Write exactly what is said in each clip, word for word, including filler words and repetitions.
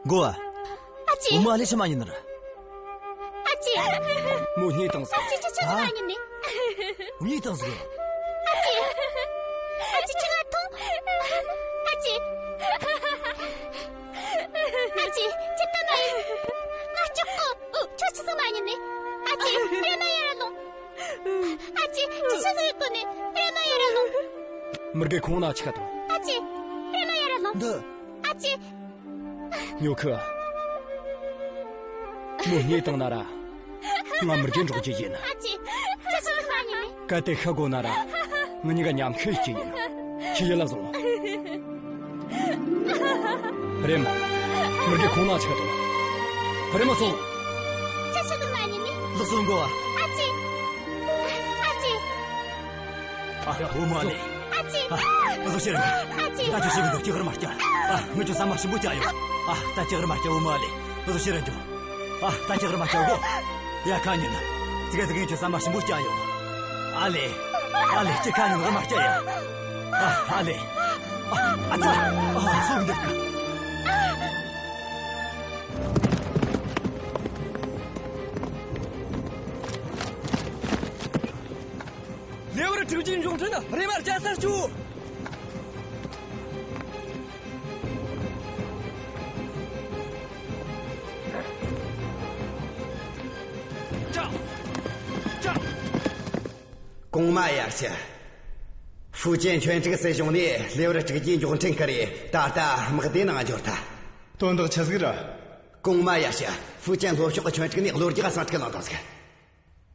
མགོ་བ། ཨ་ཅེ། བུ་མོ་ཨ་ལེ་ཕྱི་མ་ཉན་ནི་ར། ཨ་ཅེ། མོ་སྙེ་བཏང་ཟིག་ཨ་ཅེ། ཅི་ཆི་ཟིག་མ་ཉན་ནི། སྙེ་བཏང་ཟིག་ཨ་ཅེ། ཨ་ཅེ། ཅི་ང་ཐོང་། ཨ་ཅེ། ཨ་ཅེ། ཅི་ལྟ་མ་ཡིན། ང་ལྕོགས་གོ། ཨུ། ཁྱོད་ཆི་ཟིག་མ་ཉན་ནི། ཨ་ཅེ། རེམ་མ་ཡར་ར་ལོངས། ཨ་ཅེ། ཅི་ཆི་ཟིག་ཡེད་གོ་ནི། རེམ་མ་ཡར་ར་ལོངས། མི་དགེ་ཁོང་ན་ཆི་ག་དང་། ཨ་ཅེ། རེམ་མ་ཡར་ར་ལོངས། འདི། ཨ་ཅེ། ཉོ་ཁུ། མོ་སྙེ་བཏང་ན་ར། ང་མི་དགེ་འགྲོགས་རྒྱུ་ཡིན། ཨ་ཅེ། ཅི་ཆི་ཟིག་མ་ཉན་ནི། གལ་ཏེ་ཤི་དགོས་ན་ར། ང་གཉིས་ཀ་མཉམ་ཤི་རྒྱུ་ཡིན། ཁྱེད་ཡིད་ལ་བཟུང་། རེམ། མི་དགེ་ཁོང་ན་ཆི་ག་དང་། རེམ་མ་སོང་། ཅི་ཆི་ཟིག་མ་ཉན་ནི། ལགས་སོ། མགོ་བ། ཨ་ཅེ། ཨ་ཅེ། ཨ། བུ་མོ་ཨ་ལེ། ཨ་ཅེ། ཨ། ཨ་ཟོ་ཤེས་ར། ཨ་ཅེ། ད་ཁྱོད་ཤི་གི་འདུག་ཅི་གར་མ་སྐྱ། ཨ། ངི་ཁྱོད་ཟ་མ་ཞིམ་པོ་བྱ་ཡོད། ཨ། ད་ཅི་གར་མ་སྐྱ། བུ་མོ་ཨ་ལེ། ཨ་ཟོ་ཤེས་ར་འཇོ། ཨ། ད་ཅི་གར་མ་སྐྱ་གོ། ཡ། ཁ་ཉིན། ཙི་གེ་ཙི་གེ་ཁྱོད་ཟ་མ་ཞིམ་པོ་བྱ་ཡོད། ཨ་ལེ། ཨ་ལེ། ཅི་ཁ་ཉིན་གར་མ་སྐྱ་ཡ། ཨ། ཨ་ལེ། ཨ། ཨ་ཙ། ཨ། སོང་འདུག་ལེ་བར་དྲུག་ཅུའི་མགྱོགས་འཕྲིན་རེ་མར་བཅད་སར་བཅུག་གོང་མ་ཡར་ཞུ། ཧྥུ་ཅན་ཆོན་ཀྲིག་སྲིད་གཞུང་ནས་ལེ་བར་དྲུག་ཅུའི་མགྱོགས་འཕྲིན་ཁུར་རེ་ད་ལྟ་དམག་སྡེ་ནང་འབྱོར་ཐལ། དོན་དག་ཆི་ཟིག་རེད། གོང་མ་ཡར་ཞུ། ཧྥུ་ཅན་ལྷོ་ཕྱོགས་ཀྱི་ཆོན་ཀྲིག་ནས་གློ་རྒྱག་ཟིང་འཁྲུག་ལངས་བཏང་ཟིག་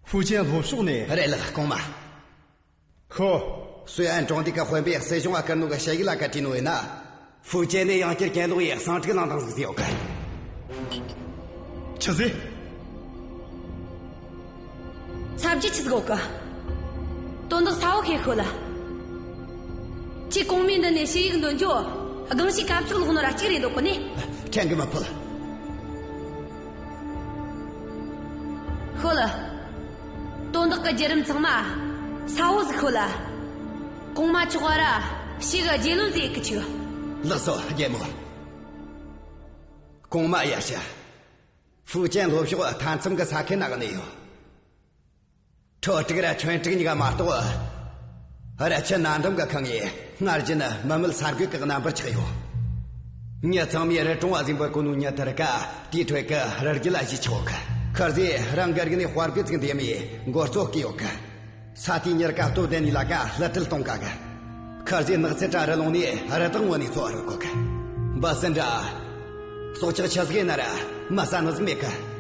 ཧྥུ་ཅན་ལྷོ་ཕྱོགས་ནས། རེད་ལགས། གོང་མ། ཤོ། སུའེ་ཨན་གྲོང་སྡེ་གི་དཔོན་པོས་སྲིད་གཞུང་ང་བསྐུར་ནོ་གི་ཞུ་ཡིག་ལ་བཀའ་དྲིས་ནོ་ཡིན་ན། ཧྥུ་ཅན་ནས་ཡང་བསྐྱར་གྱེན་ལོག་ཡས་ཟིང་འཁྲུག་ལངས་བཏང་ཟིག་ཟེར་ཡོད་གི། ཆི་ཟེར། ཚབ་རྒྱུ་ཆི་ཟིག་ཡོད་གི། དོན་དག་གསལ་བོ་ཁྱོས་ཤོད་ལ། ཁྱོས་གོང་མའི་མདུན་ནས་ཞུ་ཡིག་འདོན་རྒྱུ་སྒང་ཞིག་སྐབས་ཚིག་ལོག་ནོ་ར་གཅིག་རེད་འདོད་གོ་ནི། ཕྲན་གྱིས་མི་ཕོད། ཤོད་ལ། དོན་དག་གི་བརྒྱུད་རིམ་ཚང་མ་གསལ་བོ་ཟིག་ཤོད་ལ། གོང་མ་མཆོག་ག་ར་ཞུ་གི་རྒྱུས་ལོན་ཟིག་ཡེད་གི་ཆུགས། ལགས་སོ། རྒྱལ་མོ། གོང་མ་ཡར་ཞུ། ཧྥུ་ཅན་ལྷོ་ཕྱོགས་མཐའ་མཚམས་གི་ས་ཁུལ་ན་གནས་ཡོད། ཁྲོ་ཀྲིག་ར་ཆོན་ཀྲིག་གཉིས་ཀ་མ་གཏོགས། ར་ཆུ་ནན་འདམ་གི་ཁ་ངས་སྔར་བཞིན་མི་མེད་ས་རྒོད་གི་རྣམ་པར་ཆགས་ཡོད། མྱི་ཚང་མས་རི་གྲོང་བ་ཟིན་པར་གོ་ནོ་མྱི་དེ་རིགས་ཀ་དེའི་ཁྲོད་ཀྱི་རི་རྒྱུད་ལ་གཞིས་ཆགས་ཡོད་གི། ཁར་ཟས་རང་གི་རིག་ནས་དཔའ་རྒོད་ཅིག་འདེམས་ཡས་མགོ་གཙོ་བཀོད་ཡོད་གི། ས་དེའི་མྱི་རིགས་ཀ་སྟོབས་ལྡན་ནི་ལ་ཀ་བསླུ་བྲིད་གཏོང་དཀའ་གི། ཁར་ཟས་ནགས་ཚལ་དྲ་རི་ལུང་ནས་རི་དྭགས་ངོ་ནས་འཚོ་བ་རོལ་གོ་གི། འབུ་སྲིན་དྲ་སྲོག་ཆགས་ཆི་ཟིག་ཡིན་ན་ར་མི་ཟ་ནི་ཟིག་མེད་གི།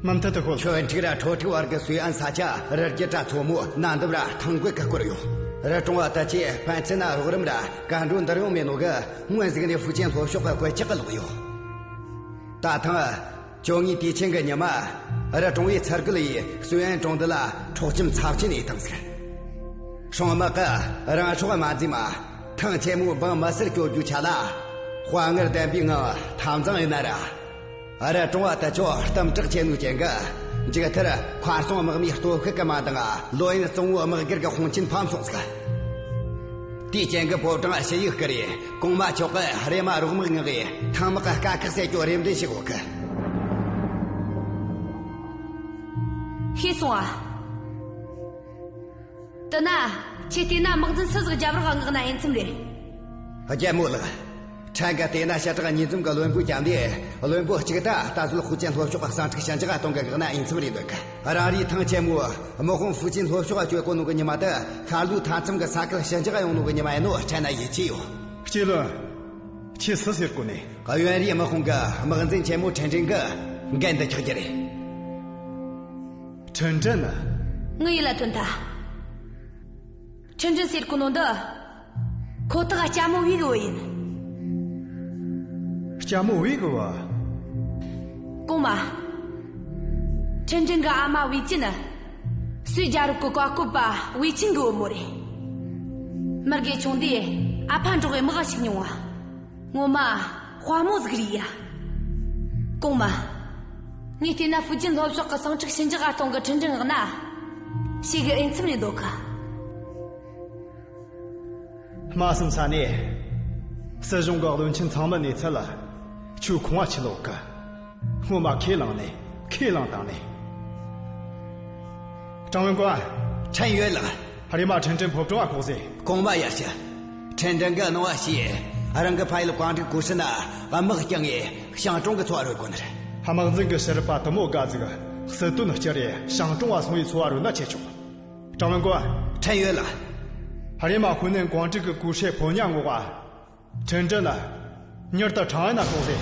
མུ་མཐུད་དུ་ཤོད། ཆོན་ཀྲིག་ར་ཁྲོ་ཀྲིག་བར་གི་སུའེ་ཨན་ས་ཆ་རི་རྒྱུད་དྲ་མཚོ་མོ་ནན་འདབས་ར་ཐང་རྒོད་གི་བསྐོར་ཡོད། རི་གྲོང་བ་དེ་ཆོ་ཕན་ཚུན་ན་རོགས་རམ་ར་གར་འགྲོ་འདུར་ཡོང་མེད་ནོ་གི་སྔོན་ཟིག་ནས་ཧྥུ་ཅན་ལྷོ་ཕྱོགས་གི་གོད་ཆག་གི་ལོག་ཡོད། ད་ཐེངས་བཅོ་ལྔའི་དུས་ཆེན་གི་ཉི་མ། རི་གྲོང་བའི་ཚུར་རྒོལ་ཡིས་སུའེ་ཨན་གྲོང་རྡལ་ལ་འཕྲོག་བཅོམ་ཚབས་ཆེན་ཡས་བཏང་ཟིག་སྲུང་དམག་གིས་རང་སྲོག་མ་འཛེམས། ཐང་ཆེན་མོའི་འབངས་མི་སེར་སྐྱོབ་རྒྱུའི་ཆེད་ལ། དཔའ་ངར་ལྡན་པའི་ངང་འཐབ་འཛིང་ཡས་ན་ར། རི་གྲོང་བ་དེ་ཆོ་གཏུམ་དྲག་ཆེ་ནོའི་རྐྱེན་གིས། མཇུག་མཐར་མཁར་སྲུང་དམག་མིའི་སྟོབས་ཤུགས་ཀྱིས་མ་འདང་། ལོ་ཡན་གཙང་བོའི་དམག་སྒར་གྱི་དཔུང་ཆེན་ཕམ་སོང་ཟིག་དེའི་རྐྱེན་གྱིས་ཕོ་བྲང་ཞུ་ཡིག་བསྐུར་རས། གོང་མ་མཆོག་གིས་རེམ་མ་རོགས་དམག་མངགས་ཡས་ཐང་དམག་གི་དཀའ་ཁག་སེལ་རྒྱུའི་རེ་འདུན་ཞུ་གོ་གི། ཤེས་སོང་ཨ། དེ་ན། ཁྱེད་བལྟས་ན་དམག་འཛིན་སུ་ཟིག་རྒྱབ་རོགས་མངགས་ན་འོས་འཚམ་རེད། རྒྱལ་མོ་ལགས། ཕྲན་གྱིས་བལྟས་ན་ཞི་དྲག་གཉིས་འཛོམས་ཀྱི་བློན་པོ་བརྒྱབ་ནས། བློན་པོ་གཅིག་ད་ད་གཟོད་ཧྥུ་ཅན་ལྷོ་ཕྱོགས་ཟིང་འཁྲུག་ཞི་འཇགས་གཏོང་གི་འགག་ན་འོས་འཚམ་རེད་འདོད་གི། རང་རེའི་ཐང་ཆེན་མོའི་དམག་དཔུང་ཧྥུ་ཅན་ལྷོ་ཕྱོགས་བསྐྱོད་གོ་ནོ་གི་ཉི་མ་དེ། ཤར་ལྷོའི་མཐའ་མཚམས་ཀྱི་ས་ཁུལ་ཞི་འཇགས་ཡོང་ནོ་གི་ཉི་མ་ཡིན་ནོ་ཕྲན་ན་ཡིད་ཆེས་ཡོད། གཅེས་བློན། ཁྱེད་སུ་ཟེར་གོ་ནས། གཡོན་རུའི་དམག་དཔུང་གི་དམག་འཛིན་ཆེན་མོ་ཁྲིན་ཀྲིན་གྱིས་འགན་འདི་འཁྱེར་རྒྱུ་རེད། ཁྲིན་ཀྲིན། ངའི་ཡིད་ལ་ཐོན་ཐལ། ཁྲིན་ཀྲིན་ཟེར་གོ་ནོ་འདི། ཁོ་ཐག་ལྕམ་མོ་ཝེ་གི་བུ་ཡིན། ལྕམ་མོ་ཝེ་གི་བུ། གོང་མ། ཁྲིན་ཀྲིན་གི་ཨ་མ་ཝེ་ཅིན། སུའི་རྒྱལ་རབས་ཀྱི་བཀའ་བཀོད་པ་ཝེ་ཆིང་གི་བུ་མོ་རེད། མི་དགེ་ཆུང་དུས་ཨ་ཕ་འགྲོགས་པའི་དམག་ཞུགས་མྱོང་བ། ངོ་མ་དཔའ་མོ་ཟིག་རེད་ཡ། གོང་མ། ངས་བལྟས་ན་ཧྥུ་ཅན་ལྷོ་ཕྱོགས་ཀྱི་ཟིང་འཁྲུག་ཞི་འཇགས་གཏོང་གི་ཁྲིན་ཀྲིན་མངགས་ན་ཞུ་གི་འོས་འཚམ་རེད་འདོད་གི། སྨྲ་བསམ་ས་ནས། སྲིད་གཞུང་གི་བློན་ཆེན་ཚང་མའི་གནས་ཚུལ། ཁྱོད་ཁོང་བ་ཆི་ལོག་གི། སྔོན་མ་ཁས་བླངས་ནས་ཁས་བླངས་བཏང་ནས། ཀྲང་ཝུན་ཀོན། ཕྲན་ཡོད་ལགས། ཧ་རེ་མ་ཁྲིན་ཀྲིན་ཕོ་བྲང་ང་ཤོག་ཟེར། གོང་མ་ཡར་ཞུ། ཁྲིན་ཀྲིན་གིས་གནང་བ་བྱས། རང་གི་ཕ་ཡུལ་ཀོང་ཀྲིག་ཀུ་ཤུ་ན་དམག་རྐྱང་ངས་ཞང་ཀྲུང་གི་ཚོ་བ་རོལ་གོ་ནི་རེད། དམག་འཛིན་གྱི་ཕྱི་རབས་པ་དུ་མོ་དགའ་ཟིག་སྲིད་དོན་བསྐྱུར་རེ་ཞང་ཀྲུང་བ་སོང་ཡི་ཚོ་བ་རོལ་ན་ཆེ་ཆོག་ཀྲང་ཝུན་ཀོན། ཕྲན་ཡོད་ལགས། ཧ་རེ་མ་ཁོ་ནས་ཀོང་ཀྲིག་གི་ཀུ་ཤུའི་ཕོ་ཉ་ངོ་བ། ཁྲིན་ཀྲིན་ལ། མྱུར་དུ་ཁྲང་ཨན་ན་ཤོག་ཟེར།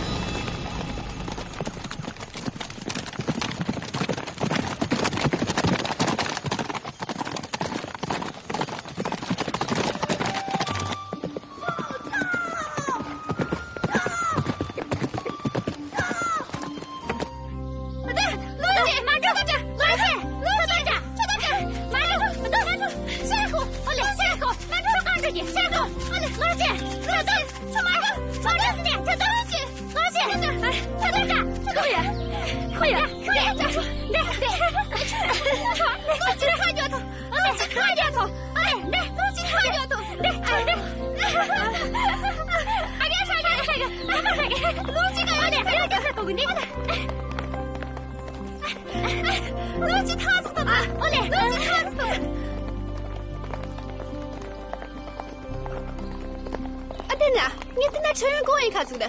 ཨ་དེ་ན། ངས་དེ་ན་ཁྲེན་ཡོན་ཀོང་ཡིན་ཁ་ཟིག་ལ།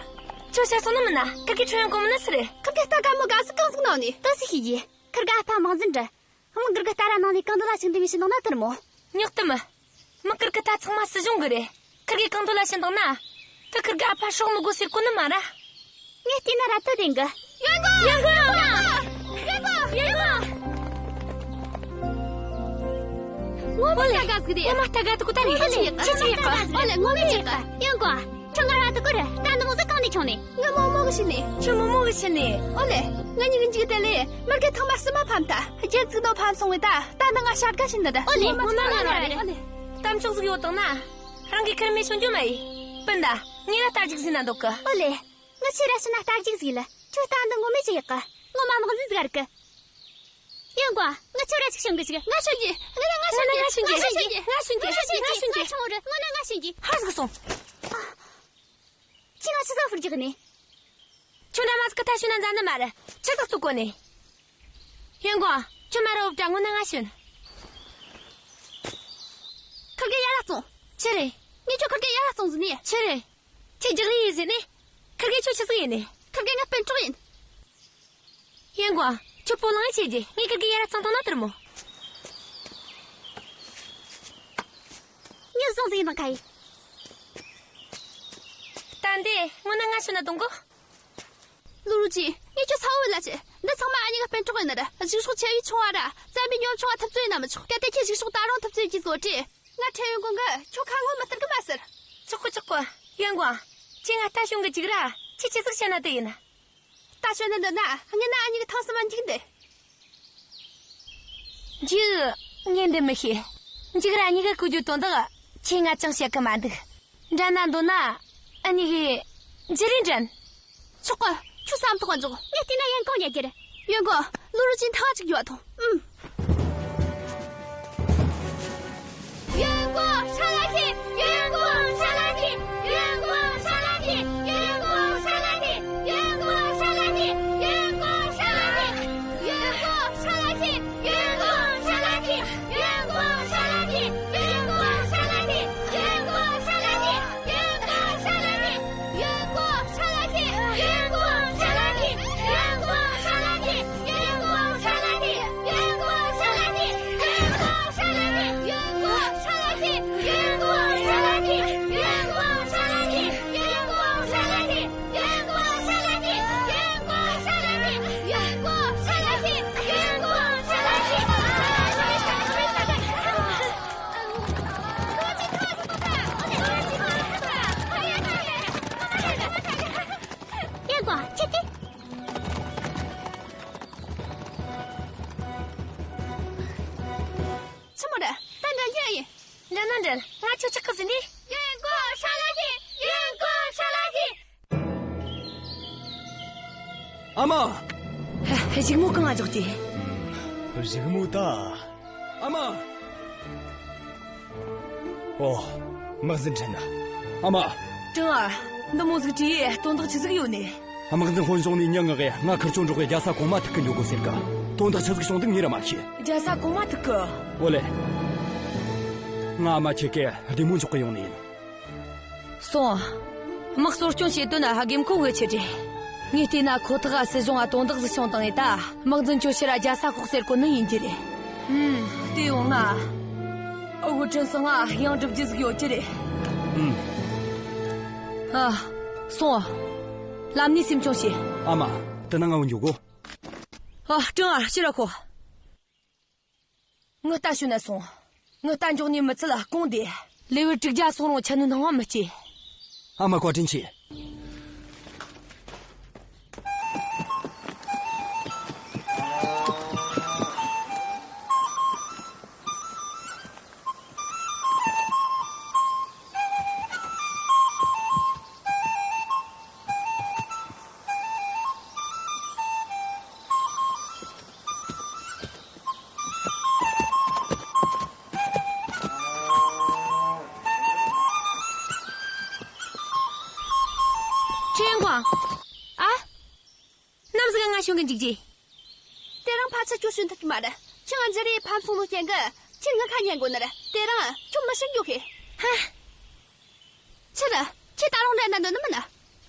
ཁྱོད་ཤ་སོང་ནི་མིན་ན། ཁིར་གི་ཁྲེན་ཡོན་ཀོང་མིན་ན་སུ་རེད། ཁིར་གི་རྟ་དཀར་མོ་དགའ་སུ་གང་ཟིག་ནང་ནས། ད་སུ་ཤེས་ཡི། ཁིར་གི་ཨ་ཕ་དམག་འཛིན་རེད། དམག་སྒར་གི་རྟ་ར་ནང་ནས་གང་འདོད་ལ་ཞིག་འདྲི་མི་ཞིག་ནང་ན་དེར་མོ། ཉོག་ཏུ་མི། དམག་སྒར་གི་རྟ་ཚང་མ་སྲིད་གཞུང་གི་རེད། ཁིར་གི་གང་འདོད་ལ་ཕྱིན་བཏང་ན། ད་ཁིར་གི་ཨ་ཕ་སྲོག་མི་དགོས་ཟེར་གོ་ནི་མ་ར། ངས་བལྟས་ན་ར་ཐུ་དེང་གི། ཡོན་ཀོང་། ཡོན་ཀོང་། ཡོན་ཀོང་། ཡོན་ཀོང་། ངོ་མ་ལྟ་དགའ་ཟིག་རེད། ངོ་མ་ལྟ་དགའ་དུ་གོ་ད་རེད། ངོ་མ་ལྟ་དགའ་ཟིག་རེད། ཁྱེད་ཆི་ཡག་ག་ཨོ་ལེ། ངོ་མ་ཆི་ཡག་ག་ཡོན་ཀོང་། ཁྱོད་ང་ར་དུ་གོ་རེད། ད་འདི་མོ་ཟིག་གང་ནས་ཁྱོང་ནས། ངས་རྨོ་མོ་གི་བྱིན་ནས། ཁྱོད་རྨོ་མོ་གི་བྱིན་ནས། ཨོ་ལེ། ང་གཉིས་ཀྱི་འཇིག་རྟེན་ལས་མར་གེ་ཐང་མ་སི་མ་ཕམ་ཐལ། རྒྱལ་ཚིག་ནོ་ཕམ་སོང་བས་ད། ད་ནི་ང་ཤ་དགའ་བྱིན་ནི་རེད། ཨོ་ལེ། ངོ་མ་ང་ར་རེད། ཨོ་ལེ། གཏམ་ཆོག་ཟིག་ཡོད་དང་ན། རང་གི་ཁེར་མི་ཆུང་རྒྱུ་མ་ཡིན། སྤུན་ཟླ། ངས་ལ་རྟ་རྒྱུག་ཟིན་ན་འདོད་གི། ཨོ་ལེ། ང་ཆི་ར་ཕྱི་ན་རྟ་རྒྱུག་ཟིག་ལ། ཁྱོད་རྟ་འདི་ངོ་མས་ཅི་ཡག་གི། ངོ་མ་དམག་འཛིན་ཟིག་ར་གི། ཡོན་ཀོང་། ང་ཁྱོད་ར་ཅིག་ཤོང་གི་ཅིག་ང་ཤོང་གི། ང་ན་ང་ཤོང་གི། ང་ཤོང་གི། ང་ཤོང་གི། ང་ཤོང་གི། ང་ཤོང་གི། ང་ཤོང་གི། ཧར་ཟིག་སོང་། ཁྱོས་ང་ཆི་ཟིག་ཕུར་རྒྱག་ནི། ཁྱོད་འདྲ་མ་ཟིག་གི་ཐ་ཤོད་ན་འཛའ་ནི་མ་རེད། ཆི་ཟིག་གཏུག་གོ་ནི། ཡོན་ཀོང་། ཁྱོད་མ་ར་འོབ་དྲ་ངོ་ན་ང་ཤོན། ཁིར་གེ་ཡར་ར་བཙོང་། ཆི་རེད། ངས་ཁྱོད་ཁིར་གེ་ཡར་ར་བཙོང་ཟིན་ནི། ཆི་རེད། ཁྱོད་རྒྱག་རེས་ཡིན་ཟེར་ནི། ཁིར་གེ་ཁྱོད་ཆི་ཟིག་ཡིན་ནི། ཁིར་གེ་ངའི་སྤུན་གྲོགས་ཡིན། ཡོན་ཀོང་། ཁྱོད་སྤོ་ལངས་ཆེ་རྒྱུ། ངས་ཁིར་གེ་ཡར་ར་བཙོང་བཏང་ན་དེར་མོ། ངས་བཟུང་ཟིག་ཡིན་ནང་ཁ་ཡིན། ད་འདི་ངོ་ན་ང་ཤོན་ན་གཏོང་གོ། ལུ་རུ་ཅི། ངས་ཁྱོད་ཚ་བོ་ལ་ཆེ། འདི་ཚང་མ་ཨ་ཉི་གི་སྤུན་གྲོགས་ཡིན་ནི་རེད། གཞུག་ཕྱོགས་ཆེ་བའི་ཆུང་བ་ར་བཙན་པོའི་ཉམ་ཆུང་བ་ཐུབ་ཚོད་ཡིན་ན་མི་ཆོག་གལ་ཏེ་ཁྱེད་གཞུག་ཕྱོགས་ད་རུང་ཐུབ་ཚོད་ཀྱིས་བཟོ་དྲི། ང་ཁྲེན་ཡོན་ཀོང་གིས་ཁྱོད་ཁ་ངོ་མི་སྟེར་གི་མ་ཟེར། ཆོག་གི་ཆོག་གི། ཡོན་ཀོང་། ཁྱེད་ང་རྟ་ཞོན་གི་འཇུག་ར། ཁྱེད་ཆི་ཟིག་བཤད་ན་དེ་ཡིན། རྟ་ཞོན་ནི་འདི་ན་ངས་ན་ཨ་ཉི་གི་ཐང་སི་མ་འཇུག་འདི། འཇུག་ངས་འདི་མི་ཤེས། འཇུག་ར་ཨ་ཉི་གི་བཀོལ་རྒྱུ་དོན་དག་ཁྱེད་ང་ཅང་བཤད་གི་མ་འདུག་འདྲ་ན་འདོད་ན་ཨ་ཉི་གི་འཇུག་རེ་འདྲན། ཆོག་གི། ཁྱོད་བསམ་ཐོག་འཇོག་ངས་བལྟས་ན་ཡོན་ཀོང་ཉལ་རྒྱུ་རེད། ཡོན་ཀོང་། ལུ་རུ་ཅིན་ཐང་ཅིག་ཡོད་ཐོང་། ཨུམ། ཡོན་ཀོང་། ཧྲ་ལ་ཤི། ཡོན་ཀོང་། ཧྲ་ལ་ཤི། ཡོན་ཀོང་། ཧྲ་ལ་ཤི། ཡོན་ཀོང་། ཧྲ་ལ་ཤི། ཡོན་ཀོང་། ཧྲ་ལ་ཤི། ཡོན་ཀོང་། ཧྲ་ལ་ཤི། ཡོན་ཀོང་། ཁྱེད་ཀྱིས། ཆི་མོ་རེད། ད་འདྲ་ཡིན་ཡིན། འདྲ་ན་འདྲ། ང་ཁྱོད་ཆགས་གི་ཟིན་ནི། ཡོན་ཀོང་། ཧྲ་ལ་ཤི། ཡོན་ཀོང་། ཧྲ་ལ་ཤི། ཨ་མ། ཧ། གཞུག་མོ་གང་ང་འཇོག་གི། གཞུག་མོ་ད། ཨ་མ། ཨོ། དམག་འཛིན་ཁྲིན་ན། ཨ་མ། ཀྲང་ཨར། འདི་མོ་ཟིག་བྲིས་ཡས་དོན་དག་ཆི་ཟིག་ཡོད་ནི། དམག་འཛིན་དཔོན་གཞུང་ནས་མྱི་མངགས་གི་ང་ཁིར་ཆོ་འགྲོགས་གི་རྒྱལ་ས་གོང་མ་ཐུག་གི་འགྱོ་དགོས་ཟེར་གི། དོན་དག་ཆི་ཟིག་བྱུང་འདུག་ངས་ར་མ་ཤེས། རྒྱལ་ས་གོང་མ་ཐུག་གི། ཨོ་ལེ། ང་ཨ་མ་ཁྱེད་ཀྱི་བདེ་མོ་འཇོག་གི་ཡོང་ནི་ཡིན། སོང་། དམག་གསོ་སྐྱོང་བྱེད་དོན་ན་དགོས་མཁོ་གི་ཆེ་གྲས། ངས་བལྟས་ན་ཁོ་ཐག་སྲིད་གཞུང་ང་དོན་དག་ཟིག་བྱུང་བཏང་ངས་ད། དམག་འཛིན་ཁྱོད་ཕྱིར་ར་རྒྱལ་ས་ཤོག་ཟེར་གོ་ནི་ཡིན་རྒྱུ་རེད། ཨུམ། བལྟས་ཡོང་ན། ཨ་བུ་ཁྲིན་ཚང་ང་ཡང་སྒྲུབ་རྒྱུ་ཟིག་ཡོད་རྒྱུ་རེད། ཨུམ། ཨ། སོང་། ལམ་ནས་སེམས་ཆུང་བྱོས། ཨ་མ། དེ་ན་ང་བུད་འགྱོ་གོ། ཨ། ཀྲང་ཨར་ཕྱིར་ར་ཁོ། ངི་ལྟ་ཞོན་ན་སོང་། ངི་ལྟ་འཇོག་ནི་མི་ཚད་ལ་གོང་དེ། ལེ་ཝར་དྲུག་བརྒྱ་སོང་རུང་ཆ་ནུ་སྣང་བ་མི་སྐྱེ། ཨ་མ་བཀའ་དྲིན་ཆེ། ཁྲེན་ཀོང་། ཨ། ནམ་ཟིག་ང་ཤོང་གི་འཇུག་རྗེས། དེ་རིང་ཕལ་ཆེར་ཁྱོད་ཤོང་ཐུབ་ཀྱི་མ་རེད། ཁྱོད་ང་འཇུ་རེས་ཕམ་སོང་ནོ་རྐྱེན་གི། ཁྱོད་ངི་ཁ་ཉན་དགོས་ནི་རེད། དེ་རིང་ཁྱོད་མི་ཤི་འགྱོ་གི། ཧ། ཆི་རེད། ཁྱོད་ད་རུང་འདྲ་ན་འདོད་ནི་མིན་ན།